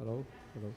，Hello，Hello。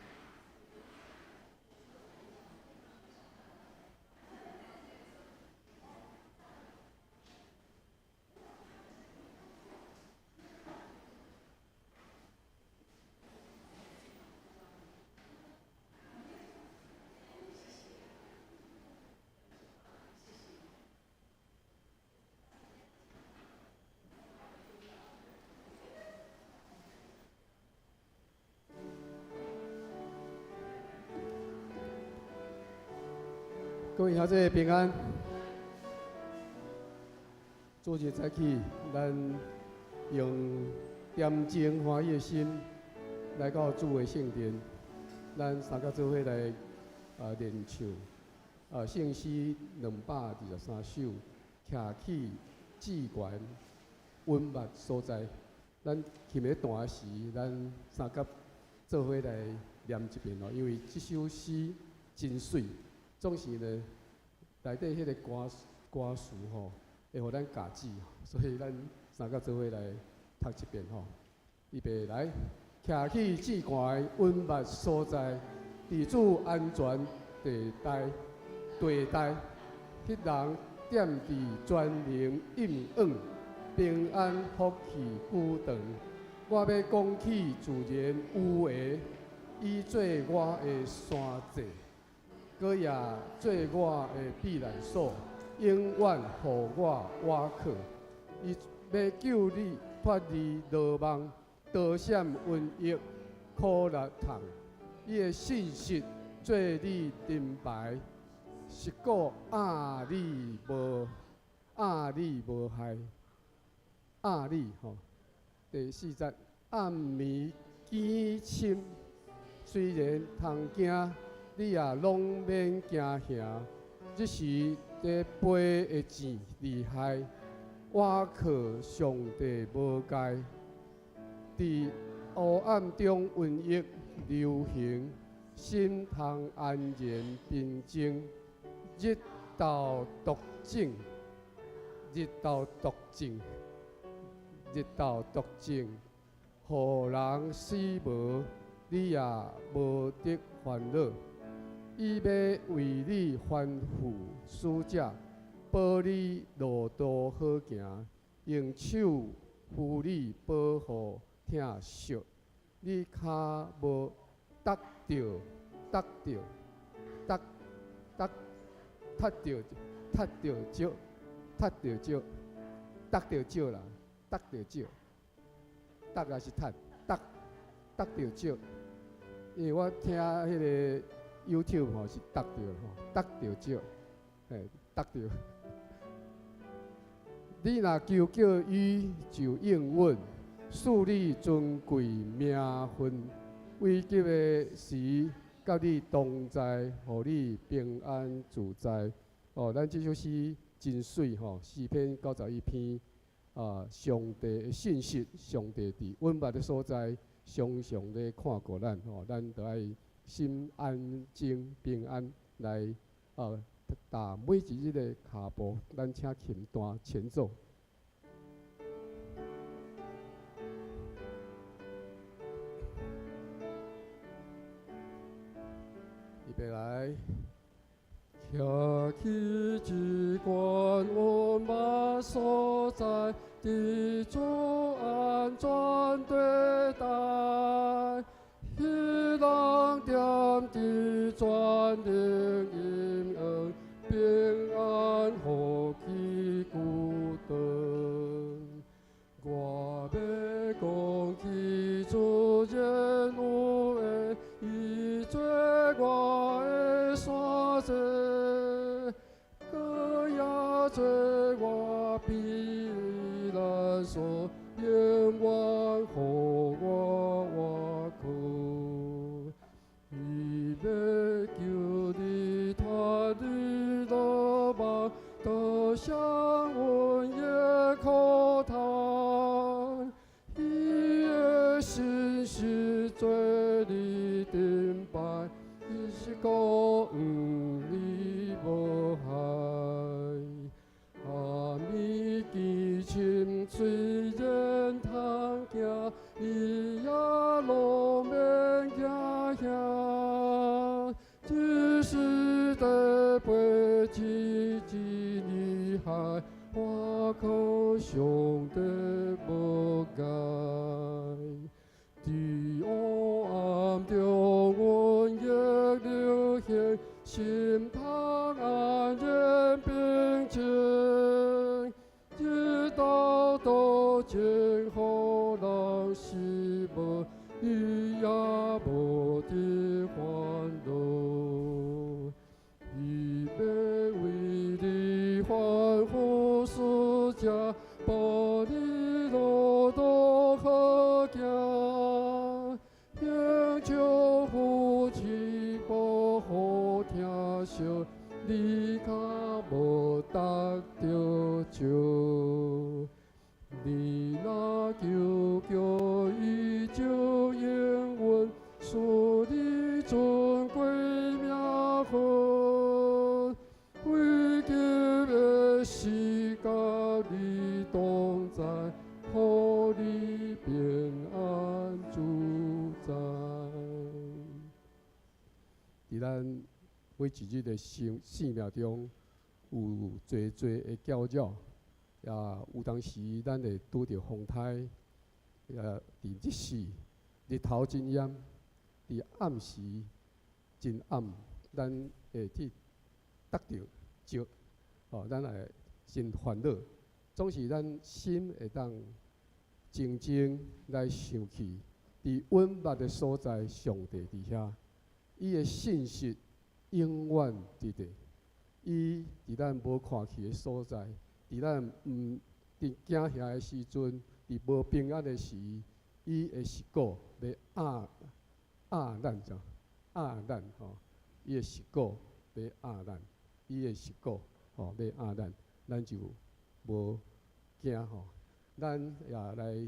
各位兄弟平安，主日早起，咱用恬靜歡喜的心來到主的聖殿，咱三個做伙來練唱聖詩223首，徛起至懸隱密所在。咱琴咧彈時，咱三個做伙來念一遍哦，因為這首詩真媠。總是呢，內底彼個歌詞吼，會予咱咬字，所以咱三個做伙來讀一遍吼。預備來，徛起至懸隱密所在，佇主安全地帶地帶，彼人踮佇全能應允，平安福氣久長。我欲講起自然有的，伊做我的山寨。閣也做我的避難所，永遠予我倚靠。伊欲救你脫離羅網，逃閃瘟疫苦難痛。伊的信實做你盾牌，是故壓你無壓你無害，壓你吼。第四節，暗暝更深，雖然通驚。你也攏免驚嚇，日時咧飛的箭厲害，倚靠上帝無礙。佇黑暗中瘟疫流行，心通安然平靜。日晝毒症，日晝毒症，日晝毒症，予人死無，你也無得煩惱。伊欲為你吩咐使者，保你路途好行，用手扶你保護疼惜。你跤無觸著，觸著，觸觸觸著，觸著石，觸著石，觸著石啦，觸著石，觸抑是觸，觸觸著石。因為我聽彼個 YouTube 吼是觸著吼，觸著石，嘿，觸著。你若求叫伊就應允，賜你尊貴名分，危急的時，佮你同在，予你平安自在。哦，咱這首詩真媠吼，詩篇91篇啊，上帝的信實，上帝佇隱密的所在，常常咧看顧咱吼，咱著愛心安靜平安來踏每一日的跤步，咱請琴彈前奏。預備來，徛起至懸隱密所在，佇主安全地帶，彼人踮佇全能應允，平安福氣久長。我欲講起自然有的，伊做我的山寨，閣也做我避難所，永遠予我倚靠。伊欲救你脫離羅網，逃閃瘟疫苦難。伊的信實做你盾牌，是故你無害。暗暝更深，雖然通驚，你也攏免驚。錢真厲害，我靠上帝無礙。佇黑暗中瘟疫流行，心通安然平靜。日頭都真予人失望，伊也無佇煩惱。伊欲為你反覆十架，保你路途好行。興祝福起保護聽惜，你較無得著救。你若求叫伊就應允，賜你尊貴名分。危急的時甲你同在，予你平安自在。佇咱每一日的生命中，有濟濟的攪擾，也有當時咱會拄著風颱，也佇日時日頭真炎，佇暗時真暗，咱會去得著著，哦，咱會真煩惱。總是咱心會當靜靜來想起，佇隱密的所在，上帝佇遐，伊的信實永遠佇咧。伊佇咱無看去的所在，佇咱毋佇驚嚇的時陣，佇無平安的時，伊的實骨欲壓壓咱怎？壓咱吼，伊的實骨欲壓咱，伊的實骨吼欲壓咱，咱就無驚吼。咱也來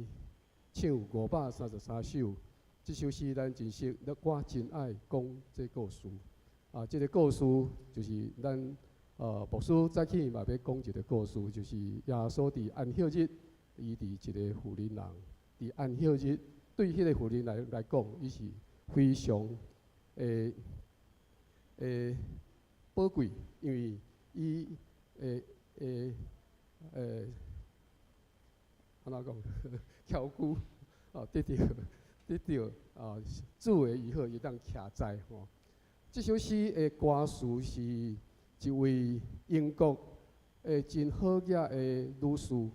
唱533首，這首詩咱真熟，我真愛講這故事。啊，這個故事就是咱牧師早起嘛欲講一個故事，就是耶穌佇安息日，醫治一個婦人人，佇安息日對彼個婦人來講，伊是非常的寶貴，因為伊會按怎講？蹺久哦，得著啊，主的醫好，伊當徛在吼。這首詩的歌詞是一位英國的真好額的女士，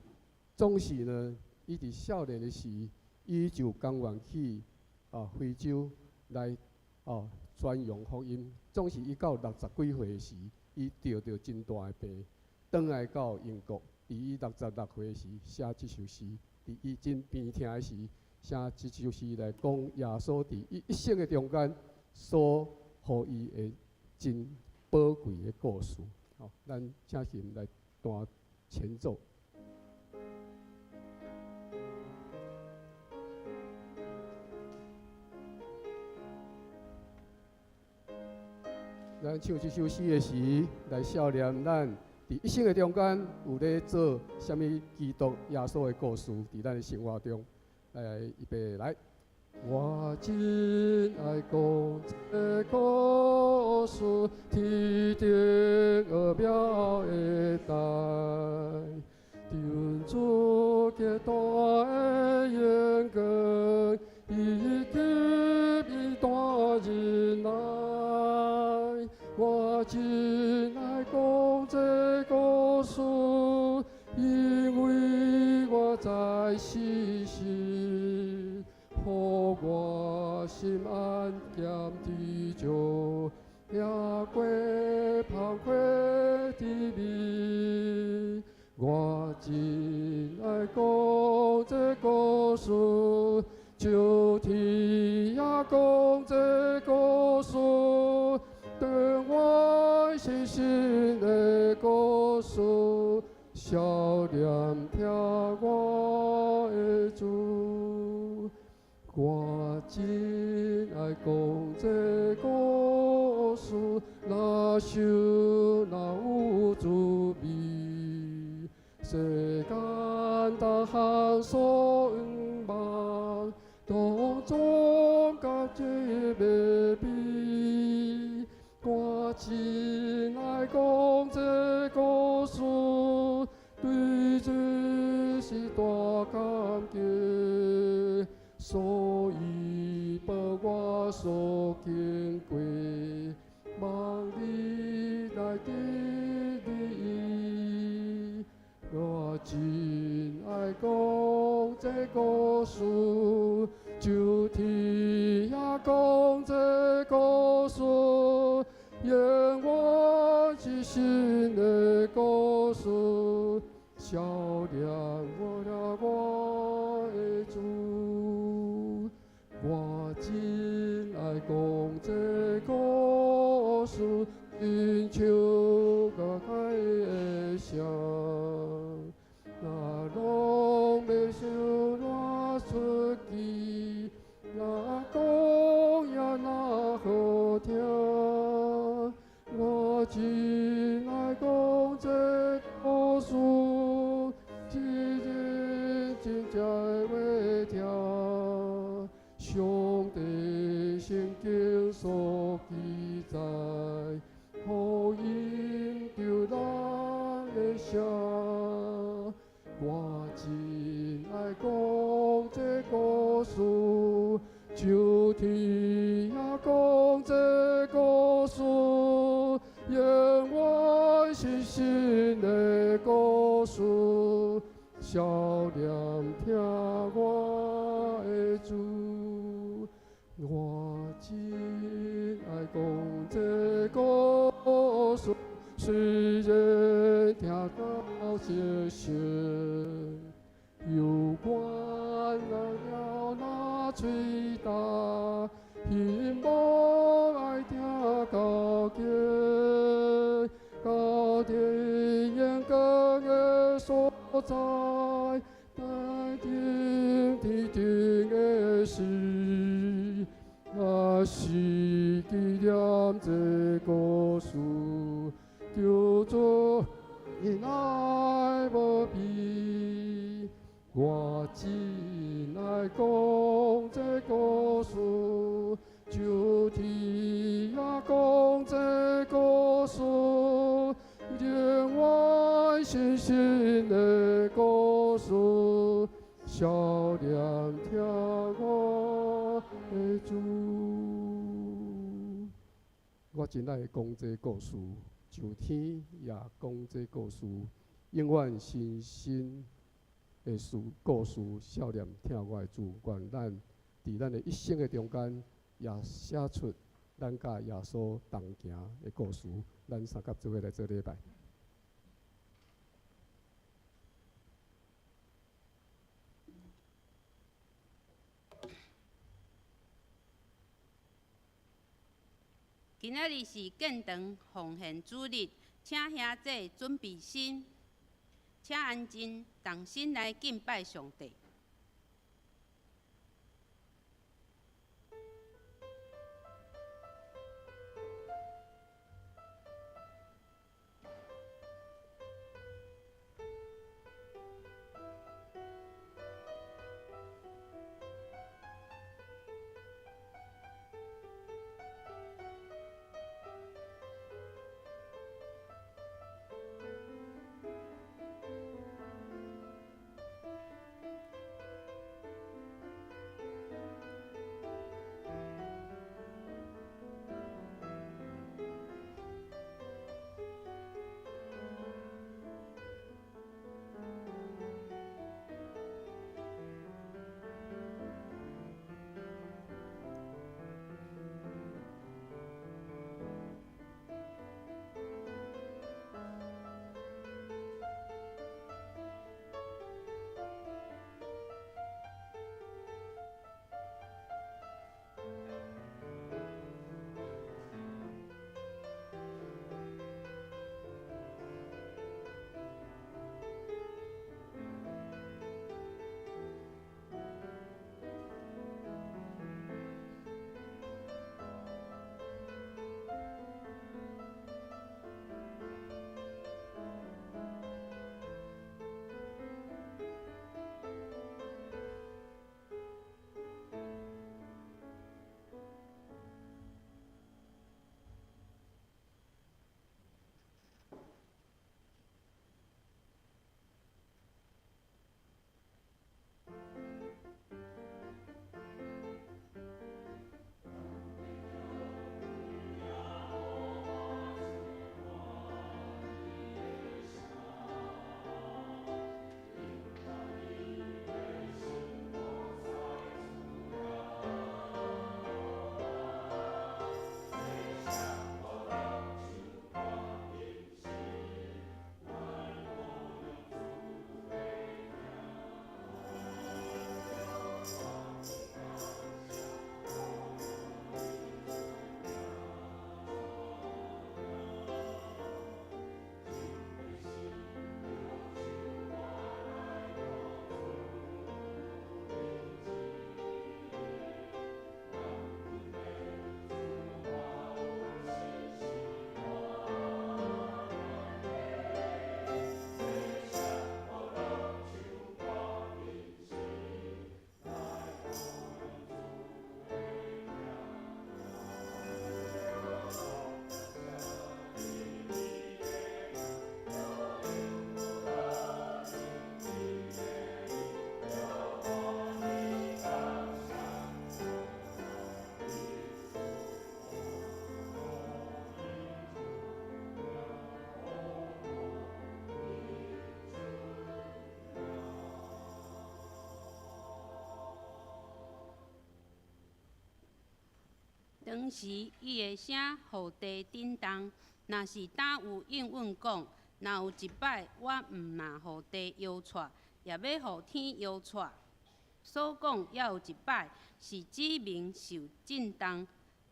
總是呢，伊佇少年的時，伊就甘願去啊非洲來哦傳揚福音。總是伊到六十幾歲的時，伊得著真大的病，轉來到英國。佇伊66歲時寫這首詩，佇伊真病疼的時寫這首詩來講耶穌佇伊一生的中間所予伊的真寶貴的故事。好，咱請琴來彈前奏。咱唱這首詩的時，來默念咱佇一生的中間有咧做啥物基督耶穌的故事，佇咱的生活中，來預備來。我真愛講這故事，天頂奧妙的代，天主極大的榮光，以及伊大忍耐。我真愛講這故事，因為我知事實，予我心安恬知足，贏過崩潰的味。我真愛講這故事，就天也講這故事，當我信心的故事，少年聽我的主。我真愛講這故事，若想若有滋味，世間逐項所望，當總甲這袂比。我真愛講這故事，對主是大感激，所以予我所經過，望你來激勵伊。我真愛講這故事，就天也講這故事，永遠是新的故事，少年我了我的主，我真愛講這故事，親像個海的聲，若攏欲想賴出奇，若講也若好聽。我真愛講這故事，是認真才會聽。上帝聖經所記載，福音著人的聲。我真愛講這故事，就天也講這故事，永遠是新的故事。少年聽我的主，我真愛講這故事，雖然聽到熟悉，猶原若了若喙焦，希望愛聽到結，到佇榮光的所在，待等天頂的時，若是紀念這故事，求主恩愛無比。我真愛講這故事，就天也講這故事，永遠是新的故事。少年聽我的主，我真愛講這故事，上天也講這故事，永遠新新的事故事。少年聽我的主，願咱佇咱的一生的中間，也寫出咱佮耶穌同行的故事。咱三佮做伙來做禮拜。今仔日是建堂奉獻主日，請兄弟準備心，請安靜，同心來敬拜上帝。當時伊的聲予地震動，若是敢有應允講，若有一擺我毋若予地搖掣，也欲予天搖掣。所講猶有一擺，是指明受震動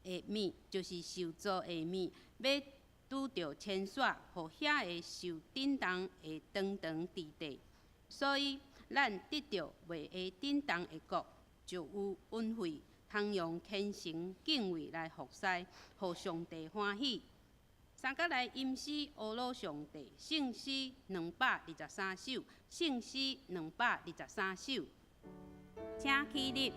的物，就是受造的物，欲拄著牽紲，予遐个受震動的長長佇地。所以，咱得著袂會震動的國，就有恩惠，通用虔誠敬畏來服侍，予上帝歡喜。三角來吟詩呵咾上帝，聖詩223首，聖詩223首，請起立。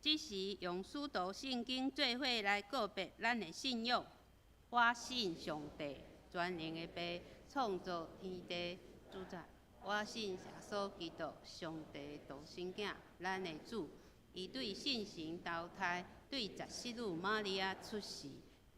這時用使徒信經做伙來告別咱的信仰。我信上帝，全能的父，創造天地主宰。我信耶穌基督，上帝獨生囝，咱的主。伊對聖神投胎，對十四女瑪利亞出世，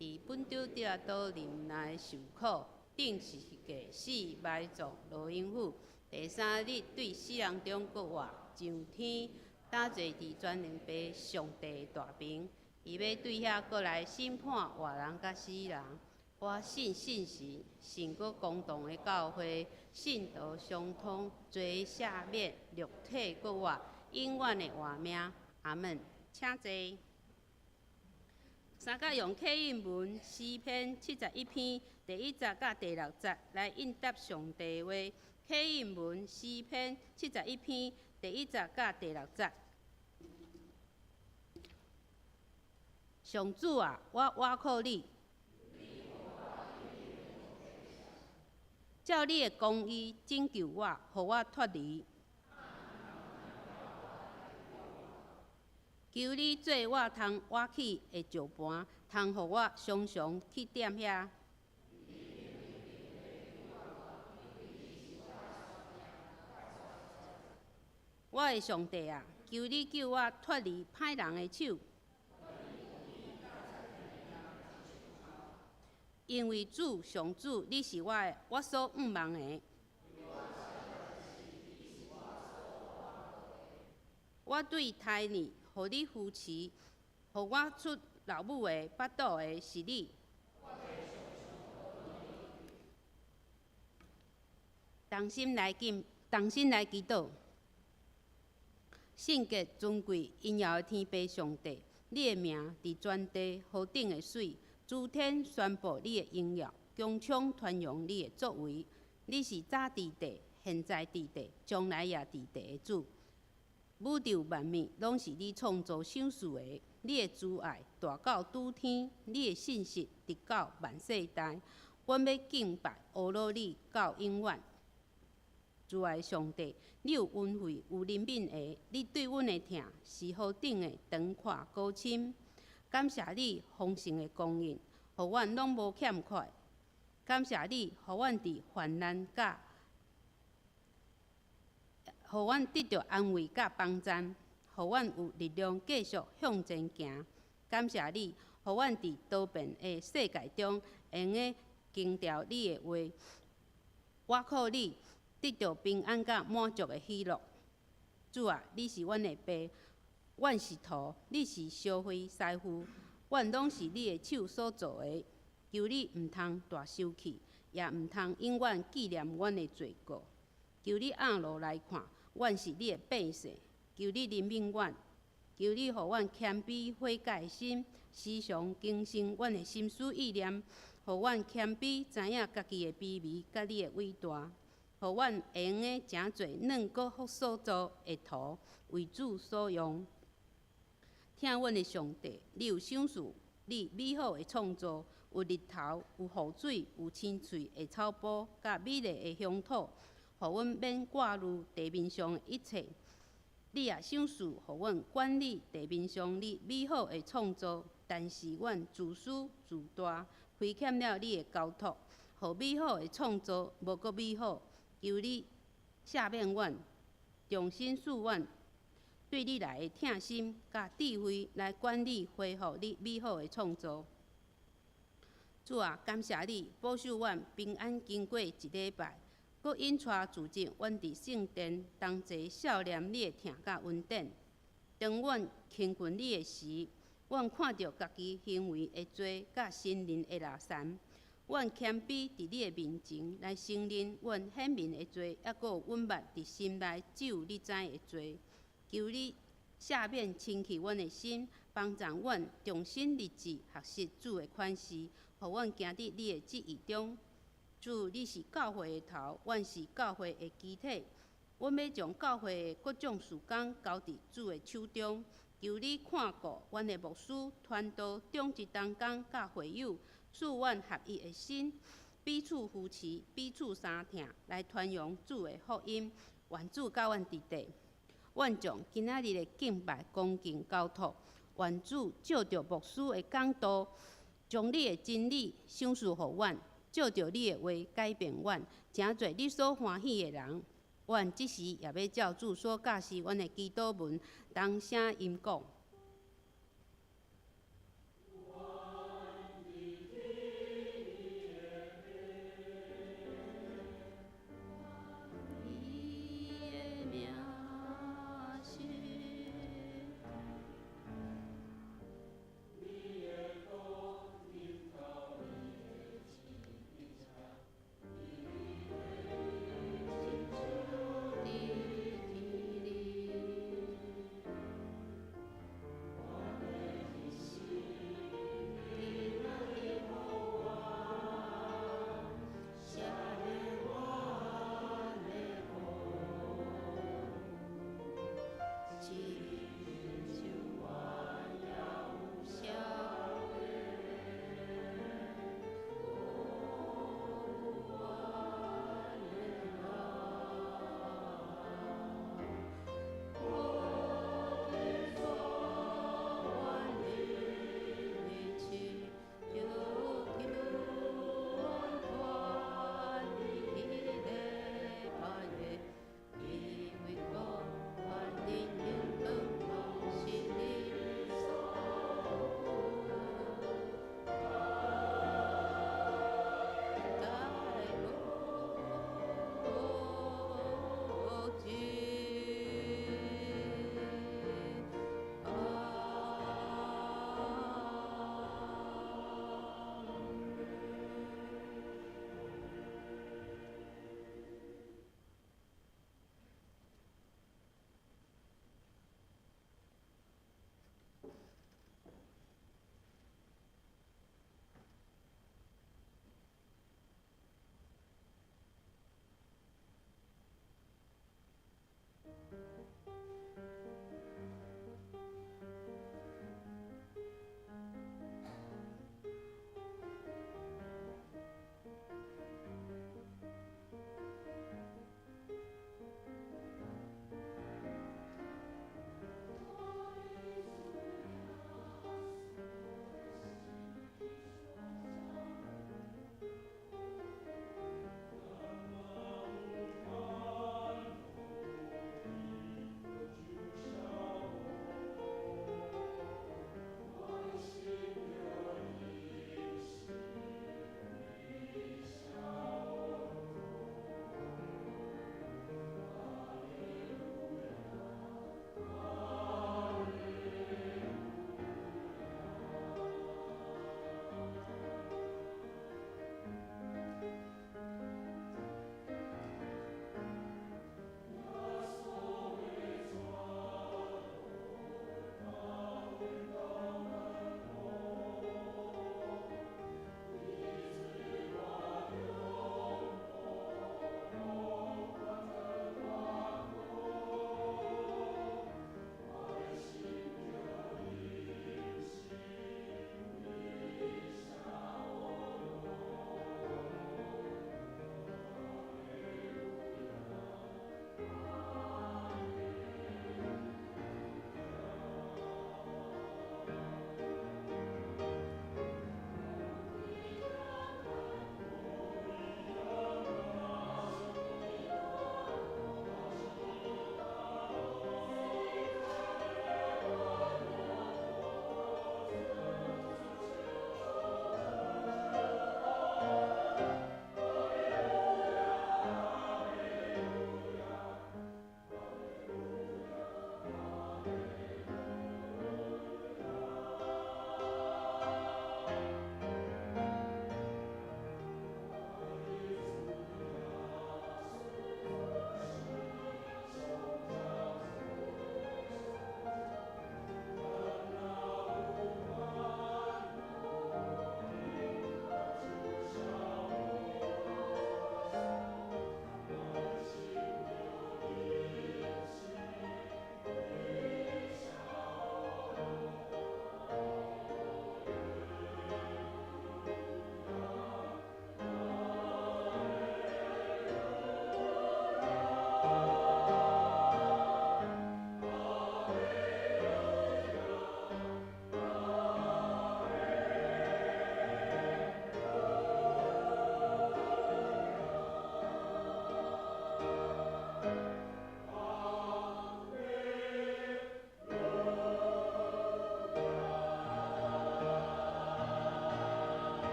佇本丟彼拉多忍耐受苦，釘十字架死埋葬落陰府。第三日對死人中復活，上天。搭坐佇全能父上帝大爿，伊欲對遐閣來審判活人佮死人。我信聖神，聖閣公同的教會，聖徒相通，罪赦免，肉體復活，永遠的活命。阿門。請坐。三角用啟應文詩篇71篇第1節佮第6節來應答上帝話。啟應文詩篇71篇第1節佮第6節。上主啊，我倚靠你，照你的公義拯救我，予我脫離。求你做我通倚起的石磐，通予我常常去踮遐。我的上帝啊，求你救我脫離歹人的手。因為主上主，你是我的，我所向望的。我對胎呢，予你扶持，予我出老母的腹肚的是你。同心來敬，同心來祈禱。聖潔尊貴榮耀的天父上帝，你的名佇全地何等的媠，諸天宣布你的榮耀，穹蒼傳揚你的作為。你是早佇地，現在佇地，將來也佇地的主。宇宙萬物攏是你創造賞賜的，你的慈愛大到諸天，你的信實直到萬世代。阮欲敬拜阿羅你到永遠。慈愛上帝，你有恩惠有憐憫的，你對阮的疼是何等的長闊高深。感謝你豐盛的供應，予阮攏無欠缺。感謝你，予阮佇患難佮，予阮得著安慰佮幫贊，予阮有力量繼續向前行。感謝你，予阮佇多變的世界中，會用得強調你的話。我靠你，得著平安佮滿足的喜樂。主啊，你是阮的爸，阮是土，你是燒灰師傅，阮攏是你的手所做的。求你毋通大生氣，也毋通永遠紀念阮的罪過。求你按落來看，阮是你的百姓。求你憐憫阮，求你予阮謙卑悔改的心，時常更新阮的心思意念，予阮謙卑知影家己的卑微佮你的偉大，予阮會用得成做軟骨福所做的土，為主所用。疼阮的上帝，你有賞賜你美好的創造，有日頭，有雨水，有青翠的草埔，佮美麗的鄉土，予阮免掛慮地面上的一切。你也賞賜予阮管理地面上你美好的創造，但是阮自私自大，虧欠了你的交託，予美好的創造無閣美好。求你赦免阮，重新賜阮對你來的疼心佮智慧，來管理恢復你美好的創造。主啊，感謝你保守阮平安經過一禮拜，閣引帶主日阮佇聖殿同齊數念你的疼佮恩典。當阮親近你的時，阮看著家己行為的罪佮心靈的垃圾。阮謙卑佇你的面前來承認阮顯明的罪，抑閣有阮捌佇心內只有你知的罪。求你赦免清去阮的心，幫助阮重新立志學習主的款式，予阮行佇你的旨意中。主，你是教會的頭，阮是教會的肢體。阮欲將教會的各種事工交佇主的手中。求你看顧阮的牧師、傳道、長執同工佮會友，賜阮合一的心，彼此扶持，彼此相疼，來傳揚主的福音。願主佮阮佇地。阮將今仔日的敬拜恭敬交託，願主照著牧師的講道，將你的真理賞賜予阮，照著你的話改變阮，成做你所歡喜的人。阮這時也欲照主所教示阮的祈禱文，同聲吟講。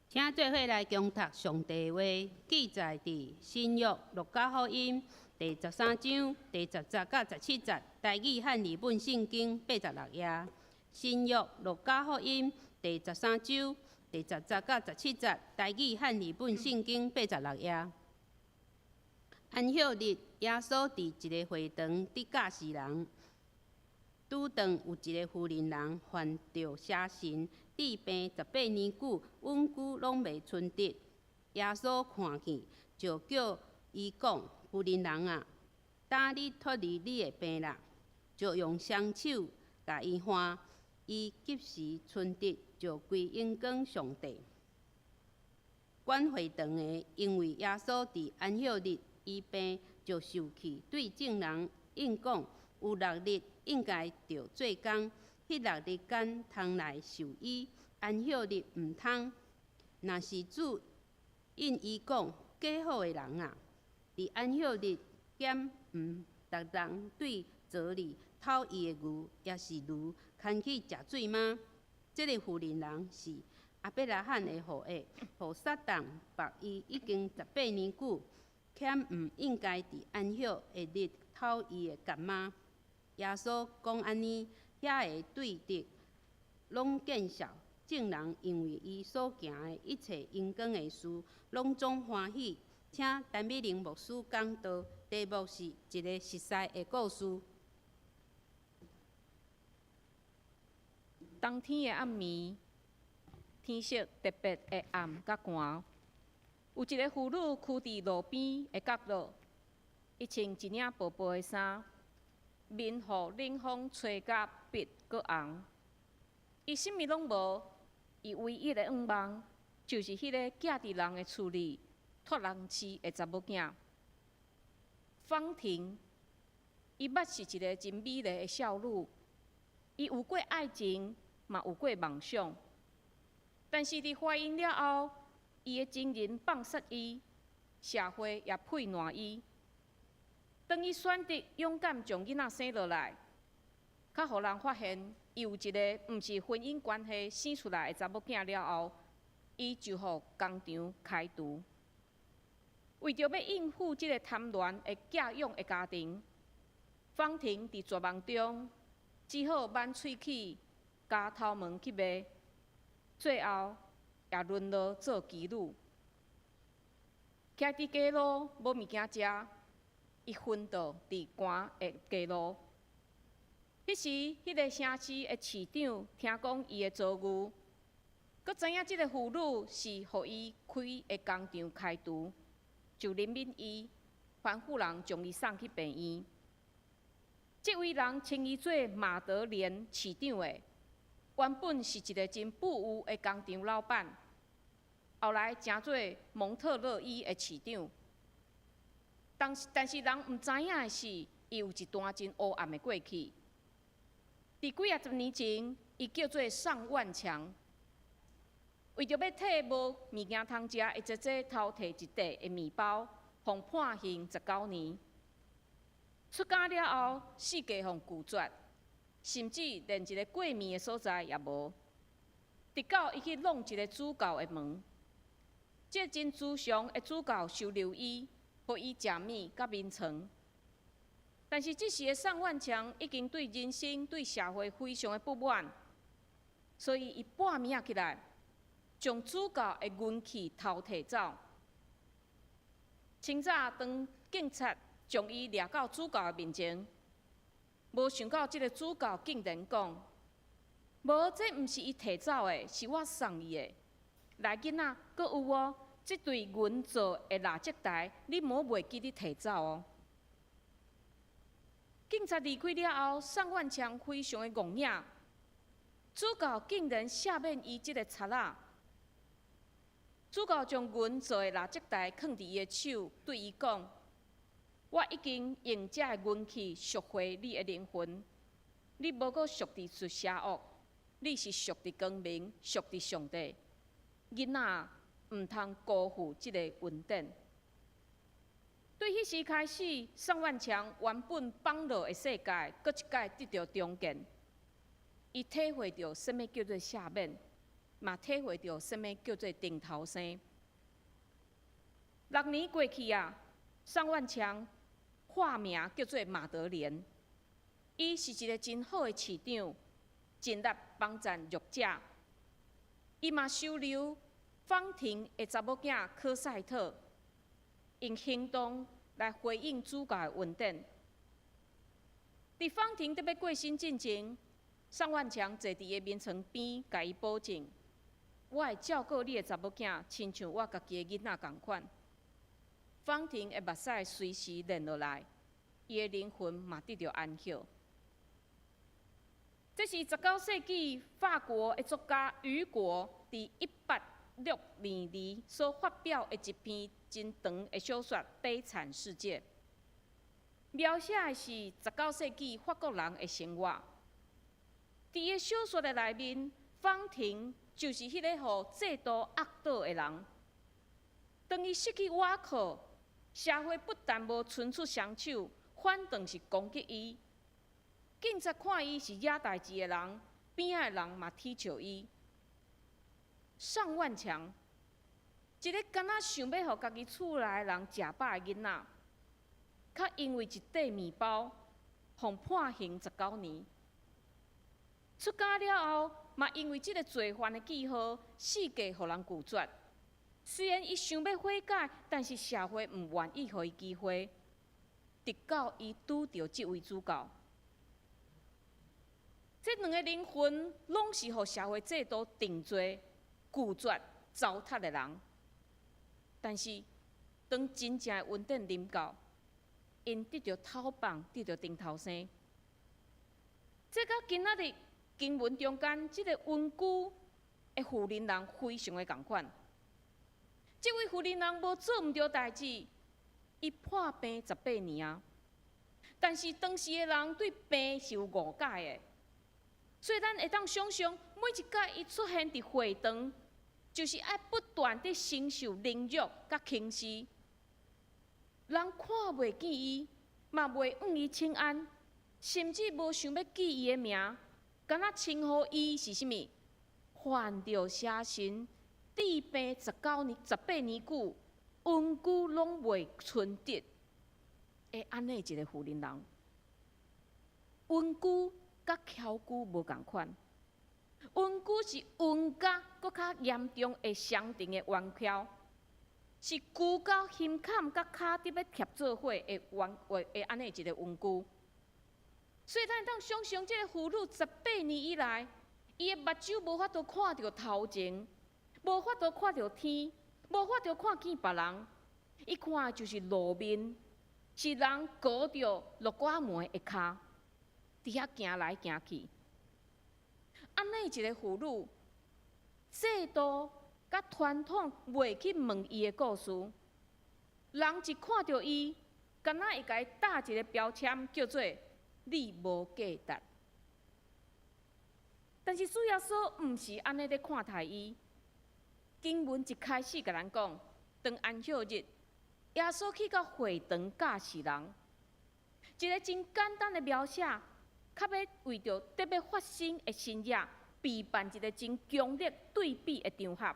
請做伙來恭讀上帝話，記載佇新約路加福音第13章第10節到17節，台語漢字本聖經86頁。新約路加福音第13章第10節到17節，台語漢字本聖經86頁。安息日，耶穌佇一个會堂佇教示人，拄當有一个婦人人犯著邪神，治病18年久，穩久攏袂伸得。耶穌看見，就叫伊講：婦人人啊，今你脫離你的病啦。就用雙手共伊按，伊及時伸得，就歸榮光上帝。管會堂的因為耶穌佇安息日醫病，就受氣，對眾人應講：有六日應該著做工，彼六日間通來受醫，安息日毋通。若是主應伊講：假好的人啊，佇安息日敢毋逐人對槽裡討伊的牛，抑是驢，牽去食水嗎？這个婦人人是亞伯拉罕的後裔，予撒旦縛伊已經十八年久，敢毋應該佇安息的日討伊的結嗎？耶穌講按呢，遐个對敵攏見笑，眾人因為伊所行的一切榮光的事，攏總歡喜。請陳美玲牧師講道，題目是一个實在的故事。冬天的暗暝，天色特別的暗佮寒。有一个婦女踞佇路邊的角落，伊穿一領薄薄的衫，面予冷風吹甲白閣紅。伊啥物攏無，伊唯一的願望就是彼个寄佇人的厝裡託人飼的查某囝。方婷，伊捌是一个真美麗的少女，伊有過愛情，嘛有過夢想。但是佇懷孕了後，伊的情人放殺伊，社會也背叛伊。當伊選擇勇敢將囡仔生落來，較予人發現伊有一个毋是婚姻關係生出來的查某囝了後，伊就予工廠開除。為著欲應付這个貪戀的寄養的家庭，方婷佇絕望中只好挽喙齒、咬頭毛去賣，最後也淪落做妓女。徛佇街路無物件食，伊昏倒佇寒的街路。彼時，彼个城市的市長聽講伊的遭遇，閣知影這个婦女是予伊開的工廠開除，就憐憫伊，吩咐人將伊送去病院。這位人稱伊做馬德蓮市長的，原本是一个真富有的工廠老闆，後來成做蒙特勒伊的市長。但是人毋知影的是，伊有一段真烏暗的過去。佇幾仔十年前，伊叫做宋萬強，為著欲替無物件通食的姐姐偷提一塊的麵包，予判刑19年。出監了後，四界予拒絕，甚至連一个過暝的所在也無。直到伊去挵一個主教的門，這個真慈祥的主教收留伊，予伊食物佮眠床。但是這時的宋萬強已經對人生、對社會非常的不滿，所以伊半暝仔起來，將主教的銀器偷提走。清早當警察將伊掠到主教的面前，無想到這个主教竟然講：無，這毋是伊提走的，是我送伊的。來，囡仔，閣有哦，這對銀做的蠟燭台，你莫袂記得提走哦。警察離開了後，宋萬強非常的戇影，主教竟然赦免伊這个賊仔。主教將銀做的蠟燭台囥佇伊的手，對伊講：我已經用這个銀器贖回你的靈魂，你無閣屬佇邪惡，你是屬佇光明，屬佇上帝。囡仔毋通辜負這个恩典。對彼時開始，宋萬強原本放落的世界，閣一擺得著重建。伊體會著啥物叫做赦免，嘛體會著啥物叫做頂頭生。6年過去啊，宋萬強化名叫做馬德蓮，伊是一个真好的市長，盡力幫贊弱者。伊嘛收留方婷的查某囝科賽特，用行動來回應主教的恩典。佇方婷欲過身進前，宋萬強坐佇伊眠床邊，共伊保證：我會照顧你的查某囝，親像我家己的囡仔仝款。方婷的目屎隨時連落來，伊的靈魂嘛得著安息。這是19世紀法國的作家雨果佇1862年所發表的一篇真長的小說《悲慘世界》，描寫的是19世紀法國人的生活。佇伊小說的內面，方婷就是彼个予制度壓倒的人。當伊失去倚靠，社會不但無伸出雙手，反倒是攻擊伊。警察看伊是惹代誌的人，邊仔的人嘛恥笑伊。宋萬強，一个敢若想欲予家己厝內的人食飽的囡仔，卻因為一塊麵包，予判刑十九年。出監了後，嘛因為這个罪犯的記號，四界予人拒絕。雖然伊想欲悔改，但是社會毋願意予伊機會，直到伊拄著這位主教。這兩个靈魂攏是予社會制度定罪、拒絕、糟蹋的人。但是，當真正的恩典臨到，𪜶得著透放，得著頂頭生。這佮今仔日經文中間這个隱居的婦人人非常的仝款。這位婦人人無做毋著代誌，伊破病十八年啊。但是當時的人對病是有誤解的，所以咱會當想象，每一擺伊出現佇會堂，就是愛不斷佇承受凌辱佮輕視。人看袂見伊，嘛袂向伊請安，甚至無想欲記伊的名，敢若稱呼伊是啥物？犯著邪神，治病19年、18年久，癜疽攏袂伸得，會按呢一个婦人人，癜疽佮蹺疽無仝款，癜疽是癜甲閣較嚴重的雙重的冤蹺，是疽到胸坎佮跤踮欲疊做伙的冤的按呢一个癜疽。所以咱會當想象，這個婦女十八年以來，伊的目睭無法度看著頭前，無法度看著天，無法度看見別人，伊看的就是路面，是人裹著木瓜糜的跤，佇遐行來行去。按呢一个婦女，制度佮傳統袂去問伊的故事，人一看著伊，敢若會共伊貼一个標籤，叫做你無價值。但是主耶穌毋是按呢咧看待伊。經文一開始共咱講，當安息日，耶穌去到會堂教示人，一个真簡單的描寫，卻欲為著得欲發生的神蹟，備辦一个真強烈對比的場合。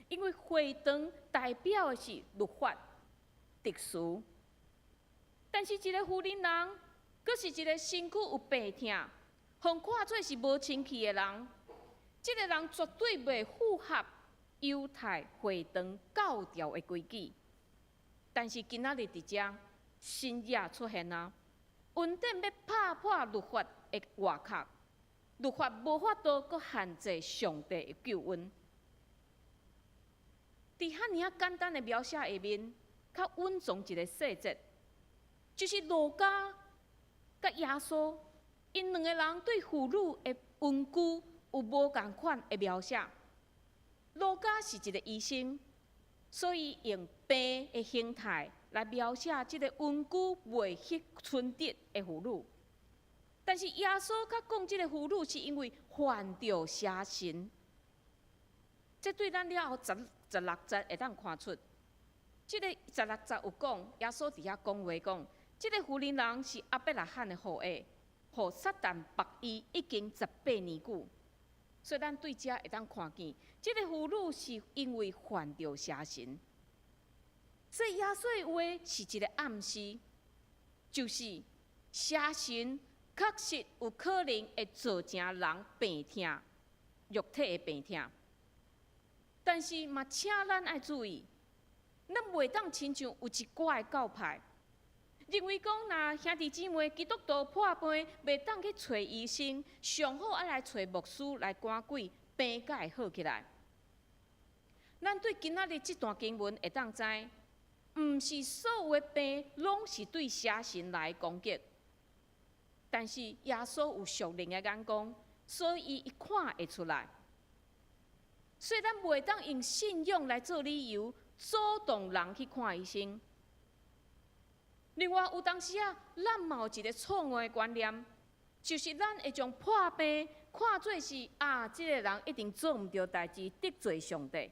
因為會堂代表的是律法、秩序，但是一个婦人人，閣是一个身軀有病痛，予人看做是無清氣的人，這个人絕對袂符合猶太會堂教條的規矩。但是今仔日佇遮，神蹟出現啊！恩典欲拍破律法的外殼，律法無法度閣限制上帝的救恩。佇遐爾仔簡單的描寫下面，較隱藏一个細節，就是路加佮耶穌，𪜶兩个人對婦女的癜疽有無仝款的描寫。路加是一个醫生，所以用病的形態來描寫這个癜疽袂去伸得的婦女。但是耶穌較講這个婦女是因為犯著邪神，這對咱了後十六節會當看出，這个十六節有講，耶穌佇遐講話講，這个婦人人是亞伯拉罕的後裔，予撒旦縛伊已經十八年久。所以咱對遮會當看見，這个婦女是因為犯著邪神，所以耶穌的話是一个暗示，就是邪神確實有可能會造成人病痛，肉體的病痛。但是嘛，請咱愛注意，咱袂當親像有一寡的教派，認為講，若兄弟姊妹基督徒破病，袂當去揣醫生，上好愛來揣牧師來趕鬼，病才會好起來。咱對今仔日這段經文會當知，毋是所有的病攏是對邪神來攻擊，但是耶穌有屬靈的眼光，所以伊看會出來。所以咱袂當用信仰來做理由，阻擋人去看醫生。另外，有當時啊，咱嘛有一个錯誤的觀念，就是咱會將破病看做是啊，這个人一定做毋著代誌，得罪上帝。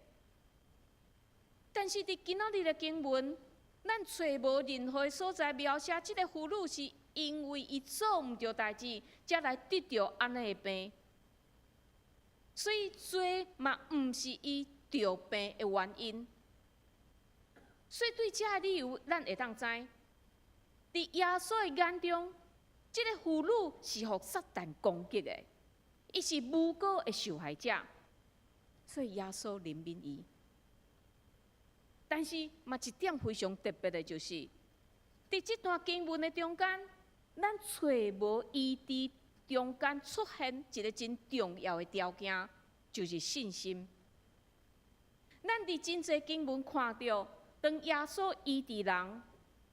但是佇今仔日的經文，咱揣無任何所在描寫這个婦女是因為伊做毋著代誌，才來得著按呢的病。所以罪嘛毋是伊著病的原因。所以對這个理由，咱會當知，佇耶穌的眼中，這个婦女是予撒旦攻擊的，伊是無辜的受害者，所以耶穌憐憫伊。但是嘛，一點非常特別的，就是佇這段經文的中間，咱揣無伊佇中間出現一个真重要的條件，就是信心。咱佇真濟經文看著，當耶穌醫治人，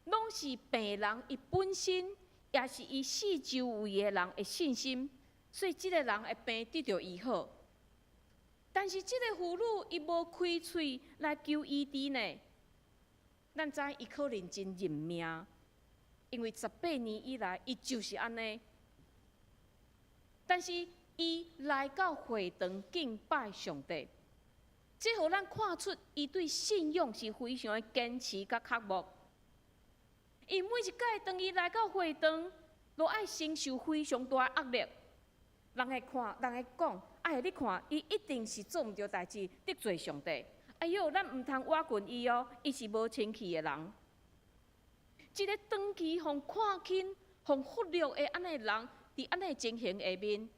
攏是病人伊本身，抑是伊四周圍的人的信心，所以這个人的病得著醫好。但是這个婦女伊無開喙來求醫治呢，咱知伊可能真認命，因為18年以來伊就是按呢。但是伊來到會堂敬拜上帝，這予咱看出伊對信仰是非常的堅持佮渴慕。伊每一擺當伊來到會堂，都愛承受非常大的壓力。人會看，人會講，哎，你看，伊一定是做毋著代誌，得罪上帝。哎喲，咱毋通倚近伊哦，伊是無清氣的人。一个長期予看輕、予忽略的按呢人，佇按呢情形下面，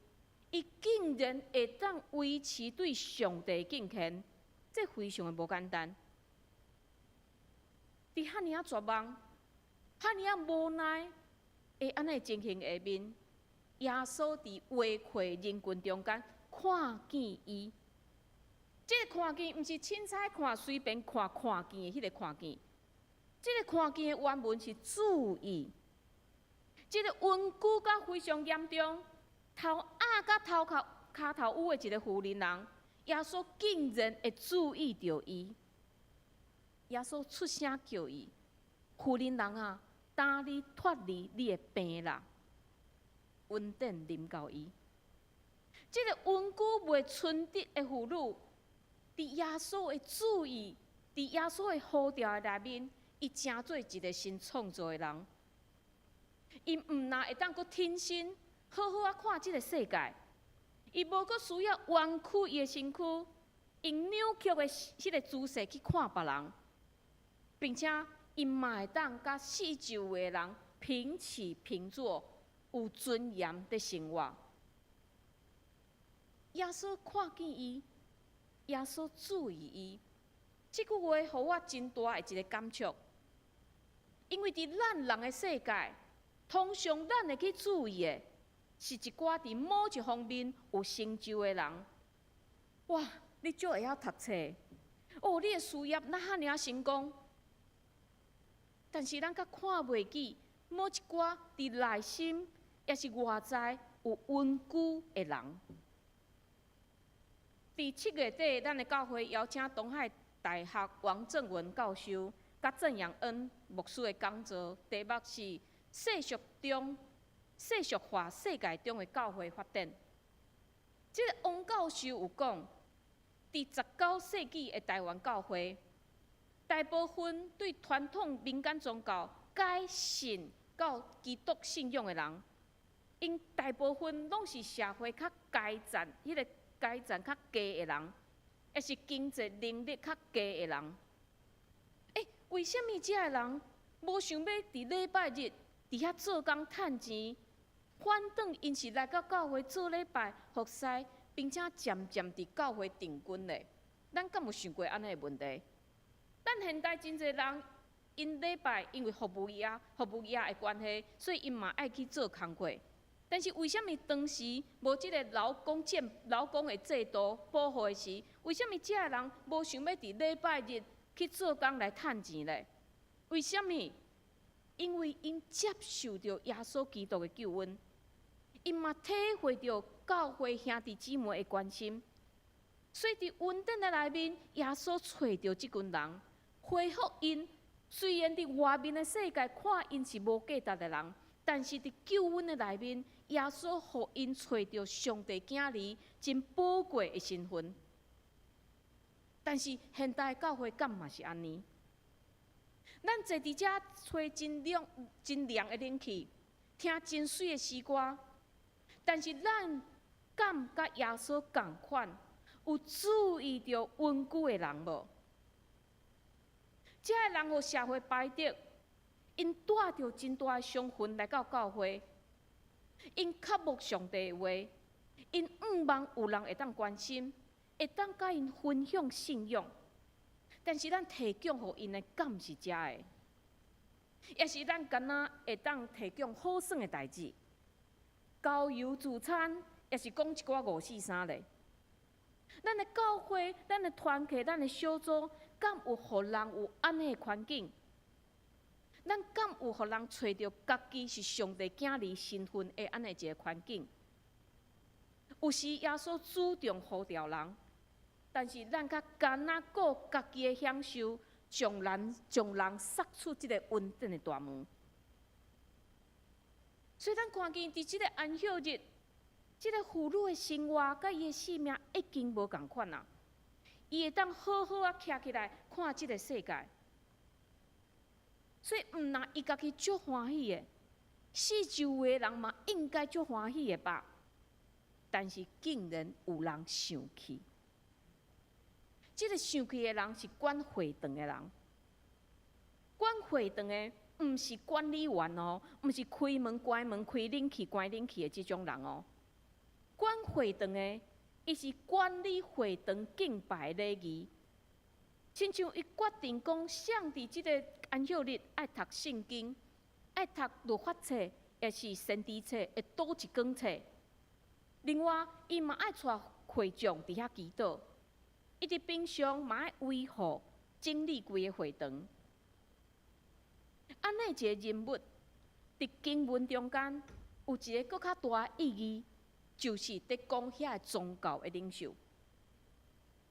伊竟然會當維持對上帝敬虔，這非常的無簡單。佇遐爾仔絕望、遐爾仔無奈的按呢情形下面，耶穌佇圍會人群中間看見伊。這个看見毋是凊彩看、隨便看看見的彼个看見，這个看見的原文是注意。這个痈疽甲非常嚴重，頭壓甲頭殼跤頭趺的一个婦人人，耶穌竟然會注意著伊。耶穌出聲叫伊：婦人人啊，今你脫離你的病啦！恩典臨到伊。這个痈疽袂伸直的婦女，佇耶穌的注意，佇耶穌的呼召的內面，伊成做一个新創造的人。伊毋但會當閣挺身，好好仔看這个世界，伊無閣需要彎曲伊的身軀，用扭曲的彼个姿勢去看別人，並且伊嘛會當佮四周圍的人平起平坐，有尊嚴的生活。耶穌看見伊，耶穌注意伊，這句話予我真大的一个感觸，因為佇咱人的世界，通常咱會去注意的，是一寡佇某一方面有成就的人。哇，你足會曉讀冊，哦，你的事業哪遐爾成功？但是咱閣看袂起某一寡佇內心抑是外在有痈疽的人。佇7月底，咱的教會邀請東海大學王正文教授佮鄭養恩牧師的講座，題目是世俗中、世俗化世界中的教會發展。這个王教授有講，佇19世紀的台灣教會，大部分對傳統民間宗教改信到基督信仰的人，𪜶大部分攏是社會較階層彼个階層較低的人，抑是經濟能力較低的人。欸，為啥物這个人無想欲佇禮拜日佇遐做工趁錢，反轉𪜶是來到教會做禮拜服侍，並且漸漸佇教會定根咧？咱敢有想過按呢的問題？咱現代真濟人，𪜶禮拜因為服務業的關係，所以𪜶嘛愛去做工課。但是為啥物當時無這个勞工的制度保護的時，為啥物這个人無想欲佇禮拜日去做工來趁錢咧？為啥物？因為𪜶接受著耶穌基督的救恩，𪜶嘛體會著教會兄弟姊妹的關心，所以佇恩典的內面，耶穌揣著這群人，恢復𪜶。雖然佇外面的世界看𪜶是無價值的人，但是佇救恩的內面，耶穌予𪜶揣著上帝囝兒真寶貴的身份。但是現代教會敢嘛是按呢？咱坐佇遮吹真涼、真涼的冷氣，聽真媠的詩歌，但是咱敢佮耶穌仝款，有注意著隱居的人無？這个人予社會排斥，𪜶帶著真大的傷痕來到教會，𪜶渴慕上帝的話，𪜶向望有人會當關心，會當佮𪜶分享信仰。但是咱提供予𪜶的敢是這个？抑是咱敢若會當提供好耍的代誌，郊遊聚餐，抑是講一寡五四三咧？咱的教會、咱的團契、咱的小組，敢有予人有按呢的環境？咱敢有予人揣著家己是上帝囝兒身份的按呢一个環境？有時耶穌主動呼召人，但是咱較干焦顧家己的享受，將人殺出這个恩典的大門。所以咱看見佇這个安息日，這个婦女的生活佮伊的性命已經無仝款啊！伊會當好好仔徛起來看這个世界。所以毋但伊家己足歡喜的，四周圍的人嘛應該足歡喜的吧？但是竟然有人生氣。這个生氣的人是管會堂的人，管會堂的毋是管理員哦，毋是開門關門、開冷氣關冷氣的這種人哦。管會堂的，伊是管理會堂敬拜禮儀。親像伊決定講，誰佇這个安息日愛讀聖經，愛讀律法冊，抑是先知冊，會倒一卷冊。另外，伊嘛愛帶會眾佇遐祈禱。伊佇平常嘛愛維護整理規个會堂。按呢一个人物，佇經文中間有一个閣較大的意義，就是佇講遐个宗教的領袖。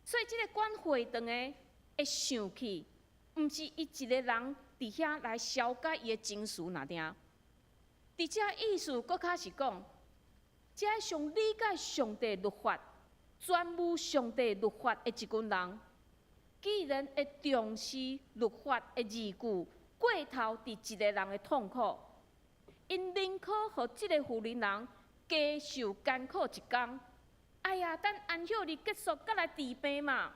所以，這个管會堂的會生氣，毋是伊一个人佇遐來消解伊的情緒爾爾。佇遮意思閣較是講，這个上理解上帝律法、專務上帝律法的一群人，既然會重視律法的字句，過頭佇一个人的痛苦，𪜶寧可予這个婦人人加受艱苦一工。哎呀，等安息日結束，閣來治病嘛。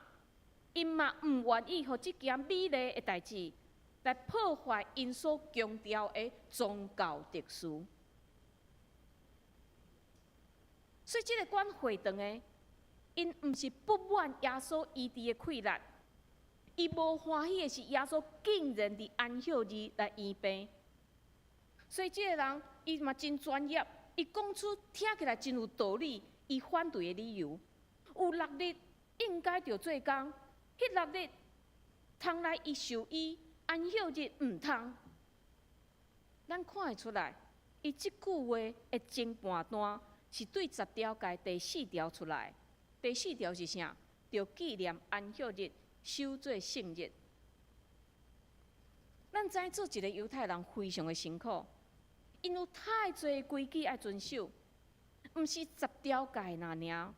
𪜶嘛毋願意予這件美麗的代誌來破壞𪜶所強調的宗教秩序。所以，這个管會堂的，𪜶毋是不滿耶穌醫治的氣力，伊無歡喜的是耶穌竟然佇安息日來醫病。所以，這个人伊嘛真專業，伊講出聽起來真有道理，伊反對的理由。有六日應該著做工，彼六日通來伊受醫，安息日毋通。咱看會出來，伊這句話的前半段是對十條誡第四條出來。第四條是啥？著紀念安息日，守做聖日。咱知做一个猶太人非常的辛苦，𪜶有太濟規矩愛遵守，毋是十條誡爾爾。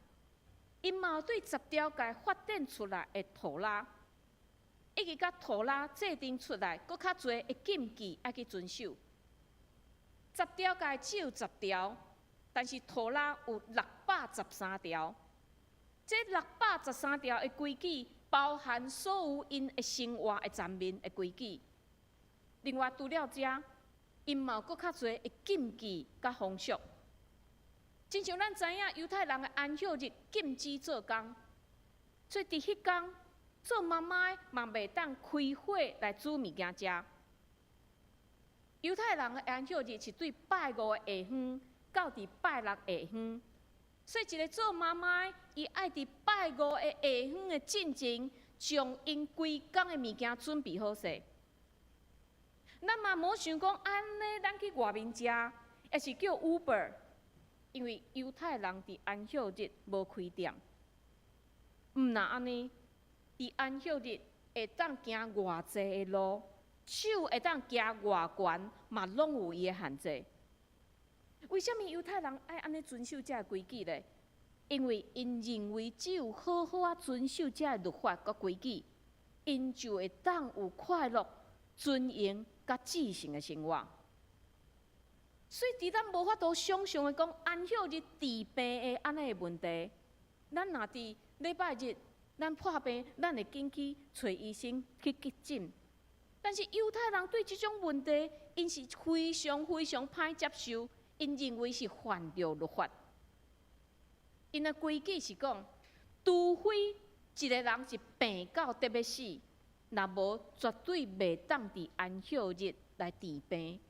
𪜶嘛有對十條誡發展出來的妥拉，以及佮妥拉制定出來，閣較濟的禁忌愛去遵守。十條誡只有十條，但是妥拉有613條。這613條的規矩，包含所有𪜶的生活的層面的規矩。另外，除了這，𪜶嘛有閣較濟的禁忌佮風俗。親像咱知影，猶太人的安息日禁止做工，所以佇彼工做媽媽的嘛袂當開火來煮物件食。猶太人的安息日是對拜五的下昏到佇拜六下昏，所以一个做媽媽的，伊愛佇拜五的下昏的進前，將𪜶規工的物件準備好勢。咱嘛無想講按呢，咱去外面食，抑是叫 Uber，因為猶太人佇安息日無開店。毋若按呢，佇安息日會當行偌濟的路，手會當舉偌懸，嘛攏有伊的限制。為啥物猶太人愛按呢遵守這个規矩咧？因為𪜶認為只有好好仔遵守這个律法佮規矩，𪜶就會當有快樂、尊榮佮自信的生活。所以，佇咱無法度想象的講安息日治病的按呢的問題，咱若佇禮拜日，咱破病，咱會緊去揣醫生去急診。但是猶太人對這種問題，𪜶是非常非常歹接受，𪜶認為是犯著律法。𪜶的規矩是講，除非一个人是病到得欲死，若無絕對袂當佇安息日來治病。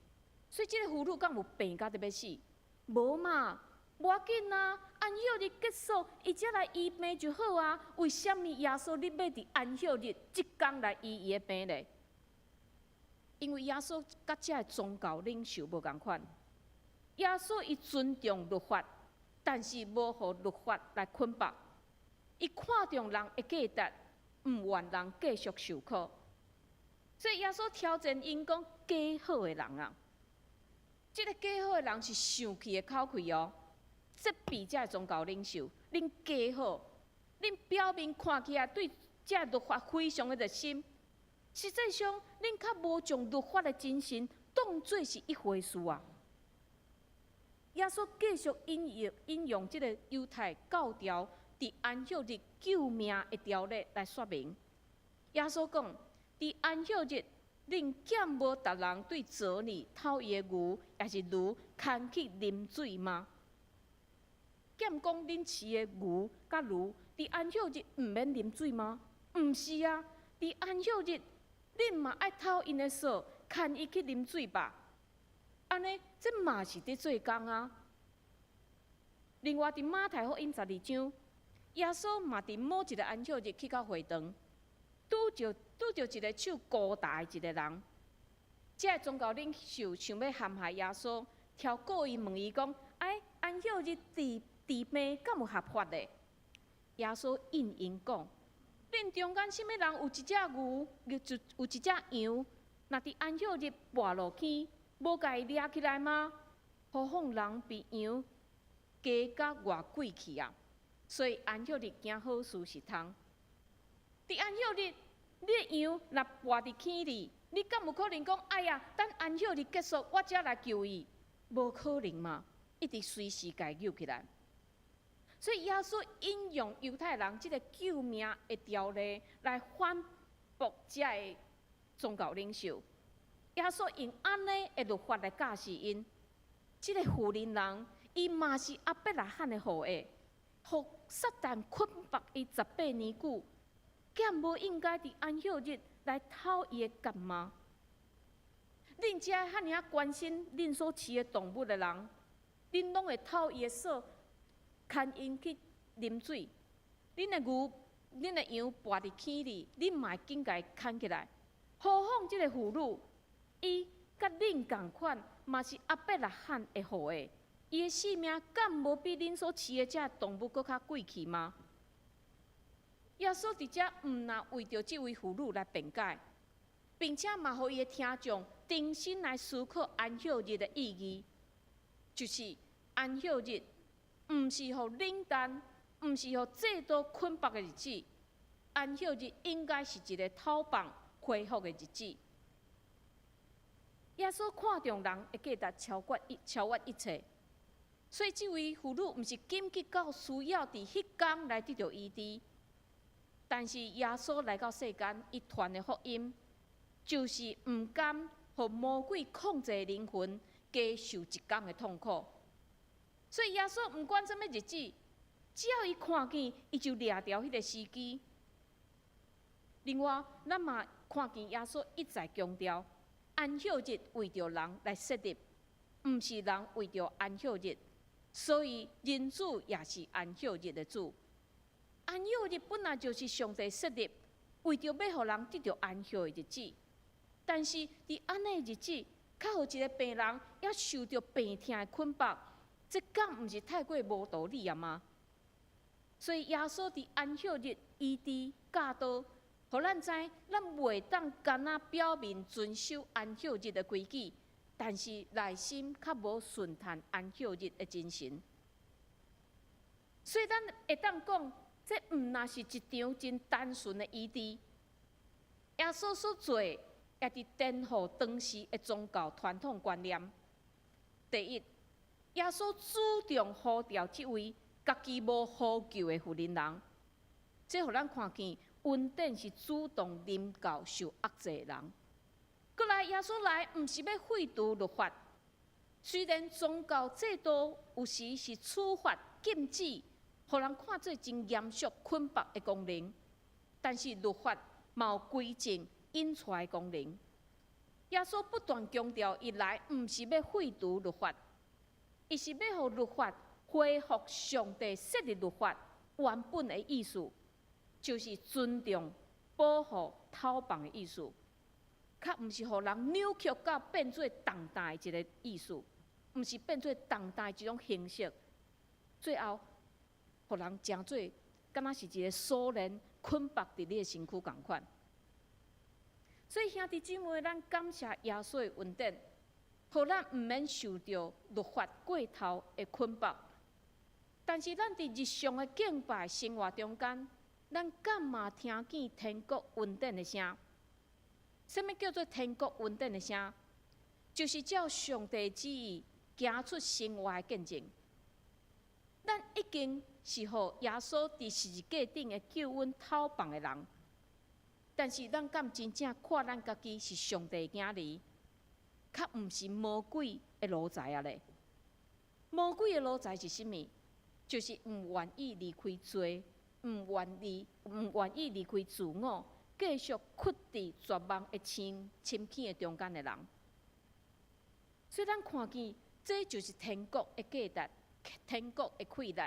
所以這个婦女敢有病到得欲死？無嘛，無要緊啊！安息日結束，伊才來醫病就好啊。為啥物耶穌你欲佇安息日這工來醫伊的病咧？因為耶穌佮這个宗教領袖無仝款。耶穌伊尊重律法，但是無予律法來捆綁。伊看重人的價值，毋願人繼續受苦。所以耶穌挑戰𪜶講假好的人啊！這个假好的人是生氣的口氣哦，責備這个宗教領袖，恁假好，恁表面看起來對這律法非常的熱心，實際上恁較無將律法的精神當做是一回事啊！耶穌繼續引用這个猶太教條佇安息日救命的條例來說明。耶穌講，佇安息日，恁敢無逐人對槽裡討伊的牛，抑是驢牽去啉水嗎？敢講恁飼的牛佮驢，佇安息日毋免啉水嗎？毋是啊，佇安息日，恁嘛愛討𪜶的索，牽伊去啉水吧？按呢，這嘛是佇做工啊。另外，佇馬太福音12章，耶穌嘛佇某一个安息日去到會堂，拄著一个手孤焦的一个人。這个宗教領袖想欲陷害耶穌，挑故意問伊講：哎，安息日治病敢有合法咧？耶穌應𪜶講：恁中間啥物人有一隻牛，就有一隻羊，若佇安息日跋落坑，無共伊掠起來嗎？何況人比羊低甲偌貴氣啊！所以安息日行好事是通。佇安息日，你的羊若跋佇坑裡，你敢有可能講？哎呀，等安息日結束，我才來救伊？無可能嘛！一直隨時共伊救起來。所以耶穌引用猶太人這个救命的條例來反駁這个宗教領袖。耶穌用按呢的律法來教示𪜶，這个婦人人，伊嘛是亞伯拉罕的後裔，予撒旦捆綁伊18年久，敢無應該佇安息日來討伊的角嗎？恁這遐爾仔關心恁所飼的動物的人，恁攏會討伊的索，牽𪜶去啉水。恁的牛、恁的羊跋佇坑裡，恁嘛會緊共伊牽起來。何況這个婦女，伊佮恁仝款，嘛是亞伯拉罕的後裔，伊的性命敢無比恁所飼的這動物閣較貴氣嗎？耶穌佇遮毋若為著這位婦女來辯解，並且嘛予伊的聽眾重新來思考安息日的意義，就是安息日毋是予冷淡，毋是予制度捆綁的日子，安息日應該是一个透放恢復的日子。耶穌看重人的價值超越一切，所以這位婦女毋是緊急到需要佇彼工來得著醫治，但是耶穌來到世間，伊傳的福音就是毋甘予魔鬼控制靈魂，加受一工的痛苦。所以耶穌毋管啥物日子，只要伊看見，伊就掠牢彼个時機。另外，咱嘛看見耶穌一再強調，安息日為著人來設立，毋是人為著安息日。所以人子也是安息日的主。安息日本來就是上帝設立，為著欲予人得著安息的日子。但是佇按呢日子，較予一个病人猶受著病痛的捆縛，這敢毋是太過無道理啊嗎？所以耶穌佇安息日醫治教導，予咱知，咱袂當干焦表面遵守安息日的規矩，但是內心較無順趁安息日的精神。所以咱會當講，這毋若是一場真單純的醫治。耶穌所做，也佇顛覆當時的宗教傳統觀念。第一，耶穌主動呼召這位家己無呼救的婦人人，這予咱看見恩典是主動臨到受壓制的人。閣來，耶穌來毋是欲廢除律法，雖然宗教制度有時是處罰禁止，予人看做真嚴肅捆縛的功能，但是律法嘛有規正引帶的功能。耶穌不斷強調，伊來毋是欲廢除律法，伊是欲予律法恢復上帝設立律法原本的意思，就是尊重、保護、討放的意思，較毋是予人扭曲到變做重擔的一个意思，毋是變做重擔的一種形式，最後予人成做敢若是一个鎖鏈捆縛佇你的身軀仝款。所以兄弟姊妹，咱感謝耶穌的恩典，予咱毋免受著律法過頭的捆縛。但是咱佇日常的敬拜生活中間，咱敢嘛聽見天國恩典的聲？啥物叫做天國恩典的聲？就是照上帝旨意行出生活的見證。咱已經是予耶穌佇十字架頂的救恩討放的人，但是咱敢真正看咱家己是上帝的囝兒，較毋是魔鬼的奴才啊咧？魔鬼的奴才是啥物？就是毋願意離開罪，毋願意離開自我，繼續屈佇絕望的深深坑的中間的人。所以咱看見，這就是天國的價值，天國的氣力。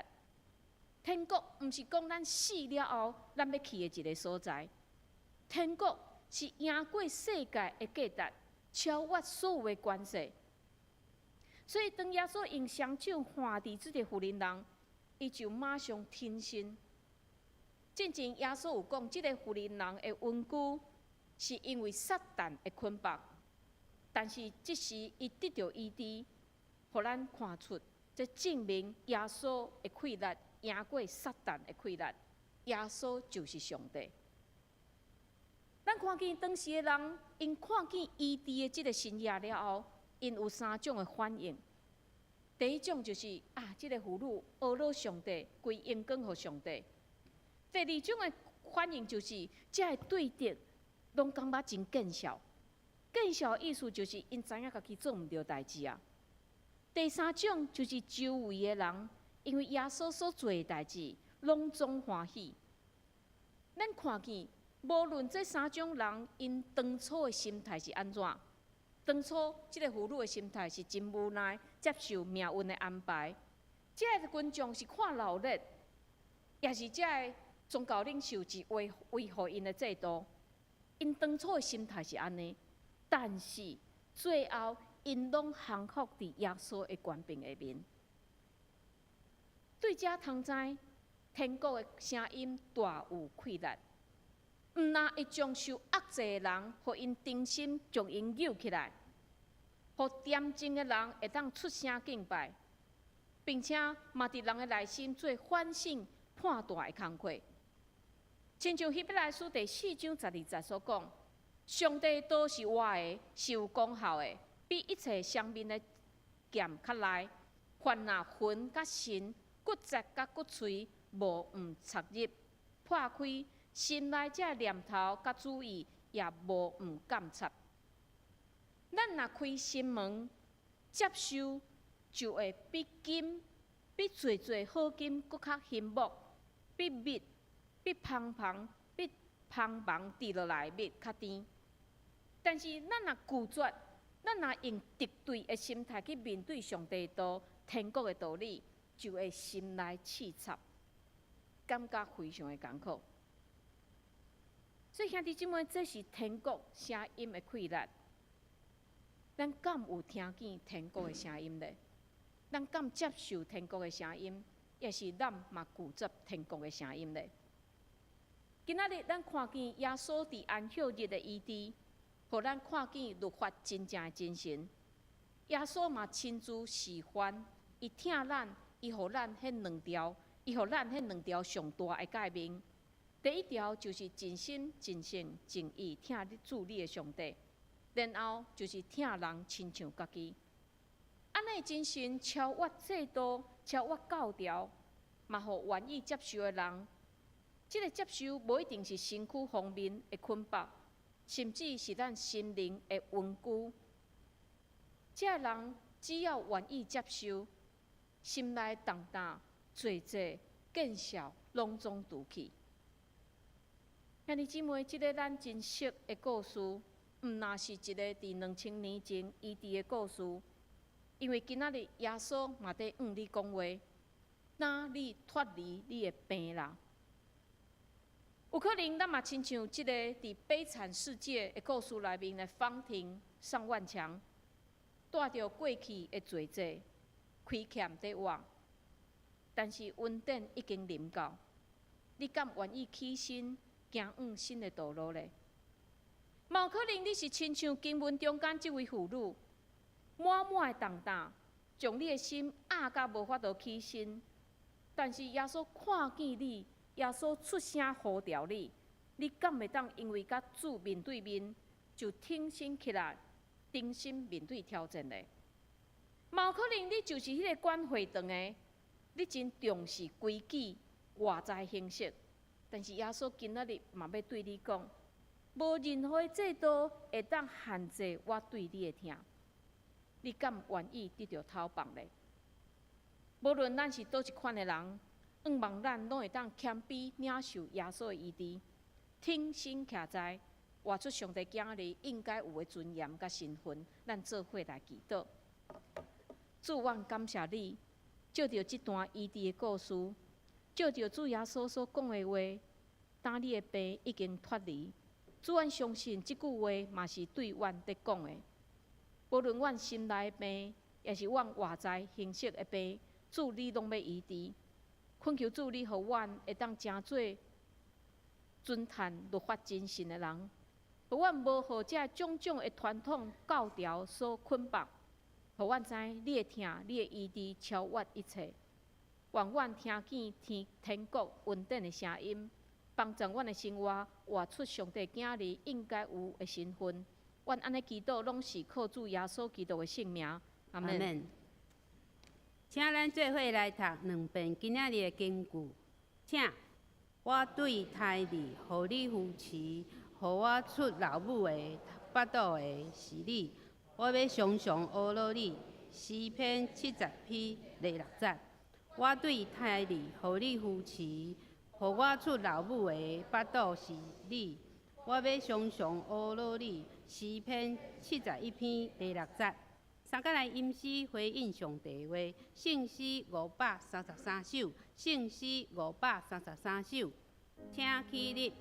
天國毋是講咱死了後，咱欲去的一个所在。天國是贏過世界的價值，超越所有的關係。所以當耶穌用雙手看佇這个婦人人，伊就馬上挺身。進前耶穌有講，這个婦人人的冤屈是因為撒旦的捆縛，但是這時伊得著醫治，予咱看出，這證明耶穌的氣力贏過撒旦的氣力。耶穌就是上帝。咱看見當時的人，𪜶看見醫治的這个神跡了後，𪜶有三種的反應。第一種就是啊，這个婦女阿羅上帝，歸榮光予上帝。第二種的反應就是，這个對敵攏感覺真見笑。見笑的意思就是，𪜶知影家己做毋著代誌啊。第三種就是周圍的人，因為耶穌所做的代誌，攏總歡喜。咱看見，無論這三種人，𪜶當初的心態是按怎？當初這个婦女的心態是真無奈，接受命運的安排。這个群眾是看鬧熱，也是這个宗教領袖是維維護𪜶的制度。𪜶當初的心態是按呢，但是最後𪜶攏降服佇耶穌的權柄下面。對這通知，天國的聲音大有氣力，毋但會將受壓制的人，予𪜶重新將𪜶扭起來，予恬靜的人會當出聲敬拜，並且嘛佇人的內心做反省判斷的工課。親像希伯來書第四章十二節所講，上帝刀是活的，是有功效的，比一切雙面的劍較利，凡若魂佮神、骨节佮骨髓无毋插入、破开，心内这念头佮主意也无毋监察。咱若开心门接受，就會比金、比濟濟好金閣較欣目，比蜜、比芳芳、比芳芒滴落來的蜜較甜。但是咱若拒絕，咱若用敵對的心態去面對上帝的道、天國的道理，就會心內刺插，感覺非常的艱苦。所以兄弟姊妹，這是天國聲音的氣力。咱敢有聽見天國的聲音咧？咱敢接受天國的聲音，抑是咱嘛拒絕天國的聲音咧？今仔日咱看見耶穌佇安息日的醫治，予咱看見律法真正的精神。耶穌嘛親自示範，伊疼咱，伊予咱彼兩條，伊予咱彼兩條上大的誡命。第一條就是盡心、盡性、盡意疼你主你的上帝，然後就是疼人親像家己。按呢精神超越制度，超越教條，嘛予願意接受的人，這个接受無一定是身軀方面的捆綁，甚至是咱心靈的穩固。這个人只要願意接受，心內重擔、罪責、見笑，攏總除去。兄弟姊妹，這个咱真熟的故事，毋若是一个佇2000年前醫治的故事，因為今仔日耶穌嘛佇向你講話，當你脫離你的病啦。有可能咱嘛親像這个佇悲慘世界的故事內面的方婷、宋萬強，帶著過去的罪責、虧欠佇活，但是恩典已經臨到，你敢願意起身行往新的道路咧？嘛有可能你是親像經文中間這位婦女，滿滿的重擔，將你的心壓甲無法度起身。但是耶穌看見你，耶穌出聲呼召你，你敢會當因為佮主面對面，就挺身起來，重新面對挑戰咧？嘛有可能你就是彼個管會堂的，你真重視規矩、外在形式，但是耶穌今仔日嘛欲對你講，無任何的制度會當限制我對你的疼，你敢願意得著透放咧？無論咱是佗一款的人，向望咱攏會當謙卑領受耶穌的醫治，挺身徛在，活出上帝囝兒應該有的尊嚴佮身份。咱做伙來祈禱。主，阮感謝你，藉著這段醫治的故事，藉著主耶穌所講的話，當你的病已經脫離。主，阮相信這句話嘛是對阮佇講的。無論阮心內的病，抑是阮外在形式的病，主你攏欲醫治。懇求主，你予阮會當成做遵趁律法精神的人，予阮無予這種種的傳統教條所捆綁，予阮知你的疼、你的醫治超越一切。願阮聽見天天國恩典的聲音，幫助阮的生活活出上帝囝兒應該有的身份。阮按呢祈禱，攏是靠主耶穌基督的聖名。阿們。請咱做伙來讀兩遍今仔日的經句。請我對胎兒，予你扶持，予我出老母的腹肚的是你，我欲常常呵咾你。詩篇70篇第六節。我對胎兒，予你扶持，予我出老母的腹肚是你，我欲常常呵咾你。詩篇71篇第六節。三个來吟詩回應上帝話，聖詩533首，聖詩533首，請起立。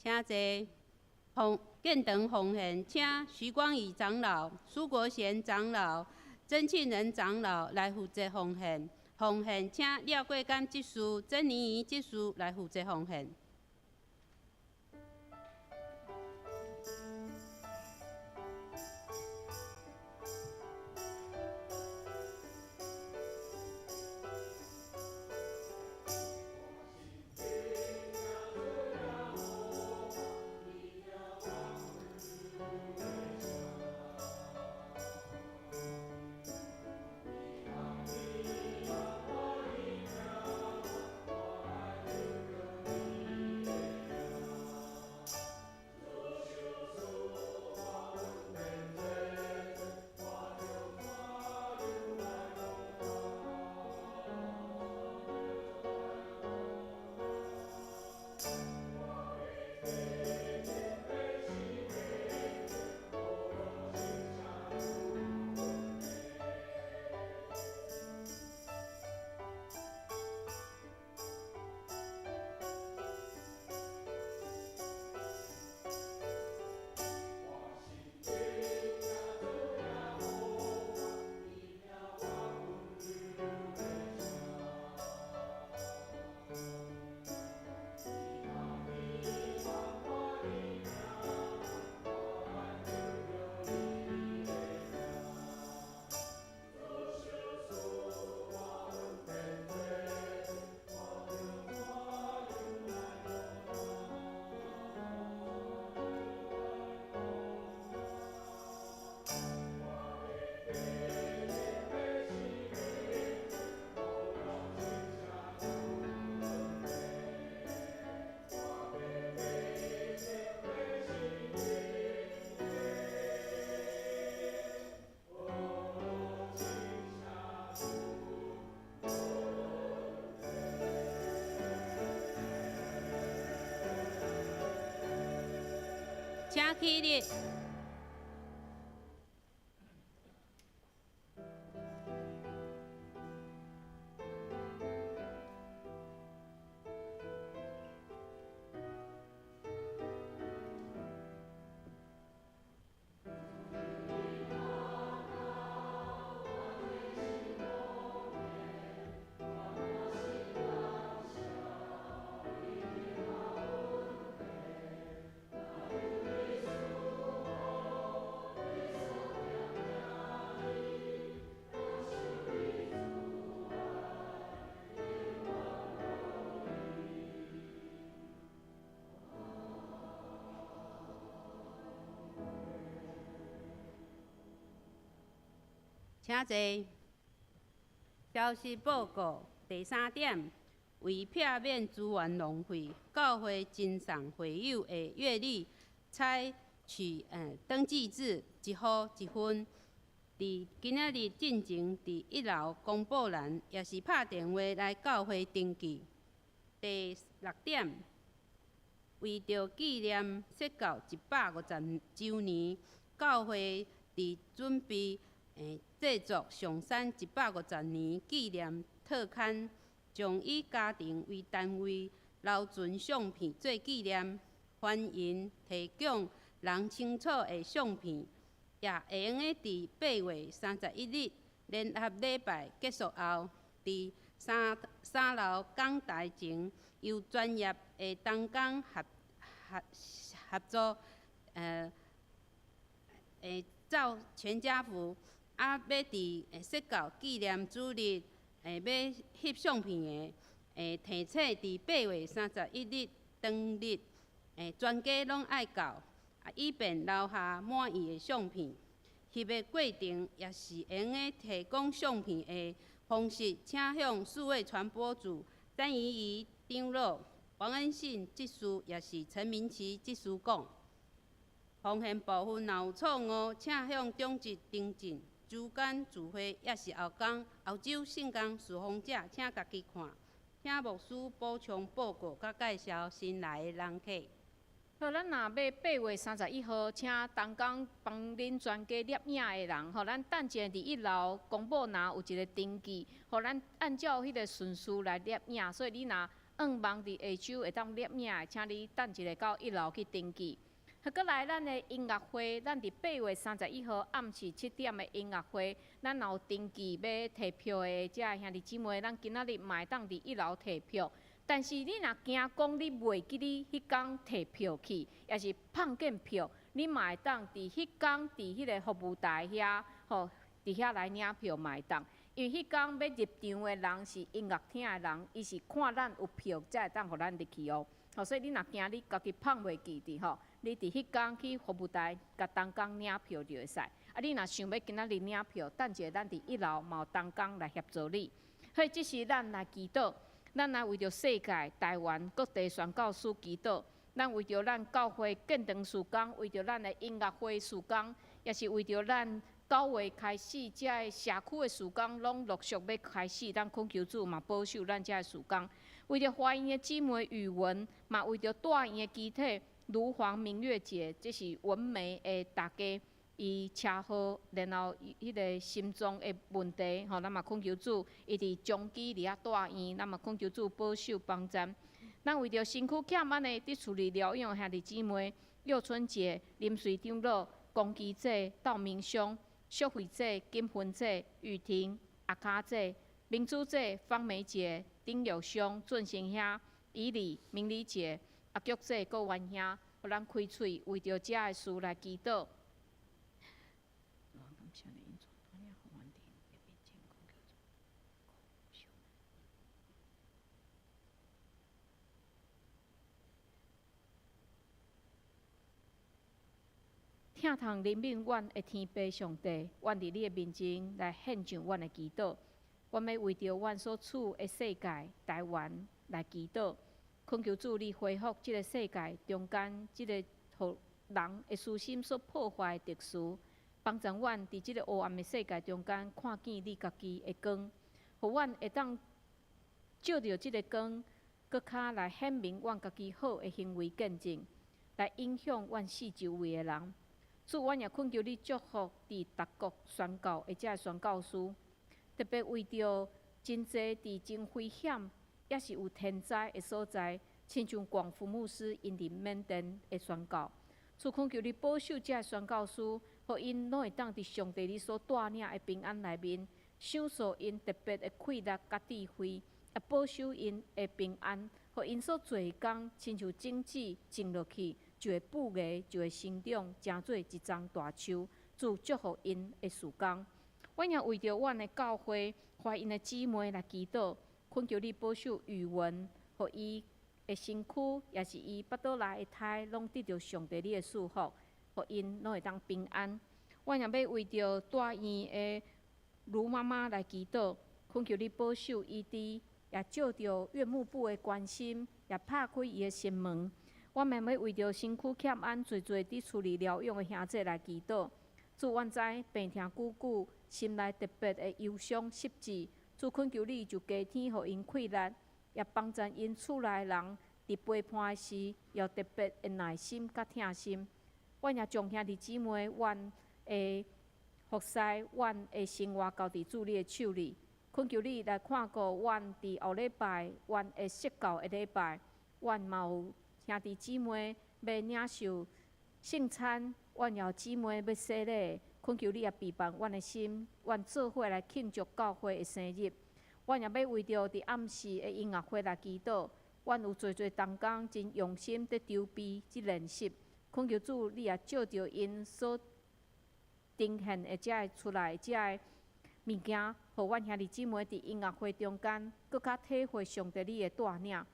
請坐。奉建堂奉獻，請徐光宇長老、蘇國賢長老、曾慶仁長老來負責奉獻。奉獻請廖桂甘執事、曾妮儀執事來負責奉獻。請起立。請坐。消息報告第三點，為避免資源浪費，教會珍送會友的月曆採取登記制，一戶一份。佇今仔日進前，佇一樓公布欄，抑是拍電話來教會登記。第六點，為著紀念釋教150週年，教會佇準備製作上山150年紀念特刊，將以家庭為單位留存相片做紀念，歡迎提供人清楚的相片，也會用得佇8月31日聯合禮拜結束後，佇三樓講台前，由專業的同工合作，照全家福。啊，欲佇釋教紀念主日，欲翕相片的，提醒佇8月31日當日，全家攏愛到，啊，以便留下滿意的相片。翕的過程也是會用得提供相片的方式，請向數位傳播組曾怡儀長老、王恩信執事，抑是陳明奇執事講。奉獻部分若有錯誤，請向長執訂正。周間聚會抑是後工後週聖工事奉者，請家己看。請牧師補充報告佮介紹新來的人客。好，咱若欲8月31號，請同工幫恁全家攝影的人，吼，咱等一下佇一樓公布欄有一個登記，予咱按照彼個順序來攝影。所以你若向望伫下晝會當攝影的，請你等一下到一樓去登記。閣來咱的音樂會，咱佇8月31號暗時7點的音樂會，咱若有登記欲提票的遮兄弟姊妹，咱今仔日嘛會當佇一樓提票。但是你若驚講你袂記你彼工提票去，抑是放見票，你嘛會當佇彼工佇彼个服務台遐，吼，佇遐來領票嘛會當。因為彼工欲入場的人是音樂廳的人，伊是看咱有票才會當予咱入去哦。吼，所以你若驚你家己放袂記佇吼，你佇彼工去服務台共同工領票就會使。啊，你若想欲今仔日領票，等一下咱佇一樓嘛有同工來協助你。所以這時咱來祈禱，咱來為著世界、台灣各地宣教師祈禱，咱為著咱教會建堂事工，為著咱的音樂會事工，也是為著咱9月開始，遮个社區的事工攏陸續欲開始，咱懇求主嘛保守咱遮个事工。為著華園的姊妹語文，嘛為著大院的肢體盧黃明月姐，這是文梅的大家，伊車禍，然後彼个心臟的問題，吼，咱嘛懇求主，伊佇長期佇遐住院，咱嘛懇求主保守幫贊。咱為著身軀欠安的佇厝裡療養的兄弟姊妹，葉春姐、林瑞長老、龚基姐、道明兄、淑慧姐、金芬姐、雨婷、阿卡姐、明珠姐、方梅姐、丁友兄、俊成兄、以禮、明理姐、阿菊姐、郭元兄，予咱開喙為著遮个事來祈禱。疼痛憐憫阮的天父上帝，阮佇你的面前來獻上阮的祈禱。阮欲為著阮所處的世界台灣來祈禱，懇求主你恢復這个世界中間這個予人的私心所破壞的秩序，幫助阮佇這个黑暗的世界中間看見你家己的光，予阮會當照著這个光，閣較來顯明阮家己好的行為見證，來影響阮四周圍的人。主，阮也懇求你祝福佇逐國宣教的遮宣教師，特別為著真濟佇真危險，抑是有天災的所在，親像廣福牧師𪜶佇緬甸的宣教。主懇求你保守遮宣教師，予𪜶攏會當佇上帝你所帶領的平安內面，賞賜𪜶特別的氣力佮智慧，也保守𪜶的平安，予𪜶所做的工，親像種子種落去，就會布芽，就會生長，成做一叢大樹。主祝福𪜶的事工。阮也為著阮的教會華園的姊妹來祈禱，懇求你保守語文，予伊的身軀，抑是伊腹肚內的胎，攏得著上帝你的祝福，予𪜶攏會當平安。阮也欲為著大院的盧媽媽來祈禱，懇求你保守伊佇，也借著院牧部的關心，也拍開伊的心門。阮嘛欲為著身軀欠安、濟濟佇厝裡療養的兄弟來祈禱。主，阮知病疼久久，心內特別的憂傷失志。主懇求你就加添予𪜶氣力，也幫助𪜶厝內人佇陪伴的時，有特別的耐心佮疼心。阮也將兄弟姊妹，阮的服侍，阮的生活交佇主你的手裡。懇求你來看顧阮佇後禮拜，阮的釋教的禮拜，阮嘛有兄弟姊妹欲領受聖餐，阮也有姊妹欲洗禮，懇求你也備辦阮的心，阮做伙來慶祝教會的生日。阮也欲為著佇暗時的音樂會來祈禱，阮有濟濟同工真用心佇籌備這練習，懇求主你也照著𪜶所呈現的遮个出來遮个物件，予阮兄弟姊妹佇音樂會中間，閣較體會上帝你的帶領。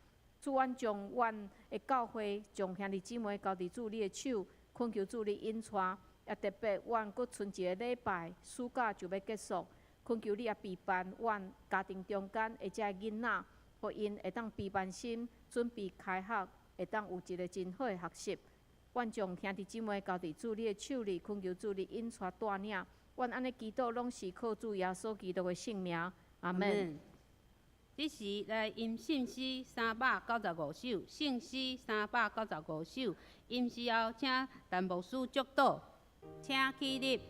主，阮將阮的教會，將兄弟姊妹交佇主你的手，懇求主你引帶。也特別，阮閣賰一个禮拜，暑假就欲結束，懇求你也備辦阮家庭中間的遮个囡仔，予𪜶會當備辦心，準備開學，會當有一个真好的學習。阮將兄弟姊妹交佇主你的手裡，懇求主你引帶帶領。阮按呢祈禱，攏是靠主耶穌基督的聖名。阿們。這時來吟聖詩395首，聖詩395首。吟詩後，請陳牧師祝禱，請起立。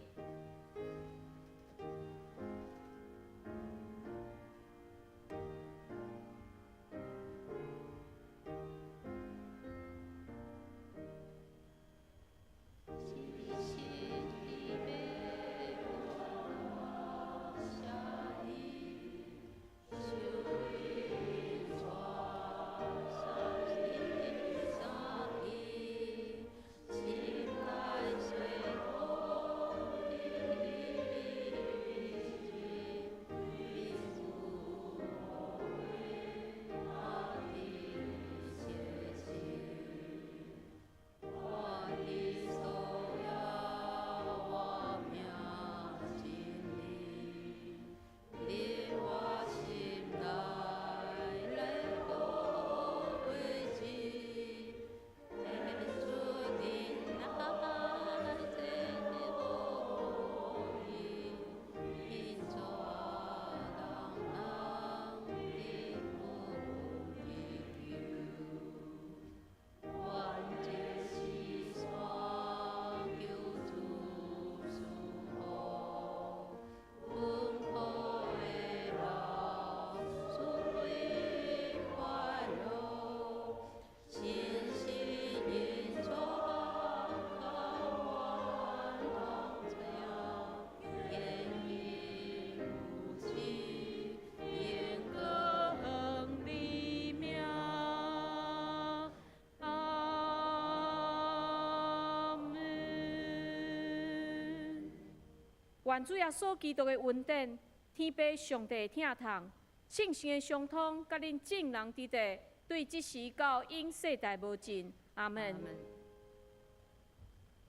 願主耶穌基督的恩典、天父上帝的疼痛、聖神的相通，佮恁眾人佇佇，對這時到永世代無盡。阿門。阿門。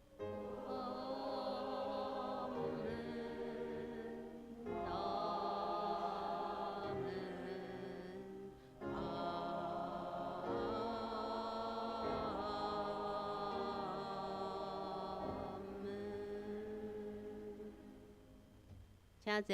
阿門。阿門。請坐。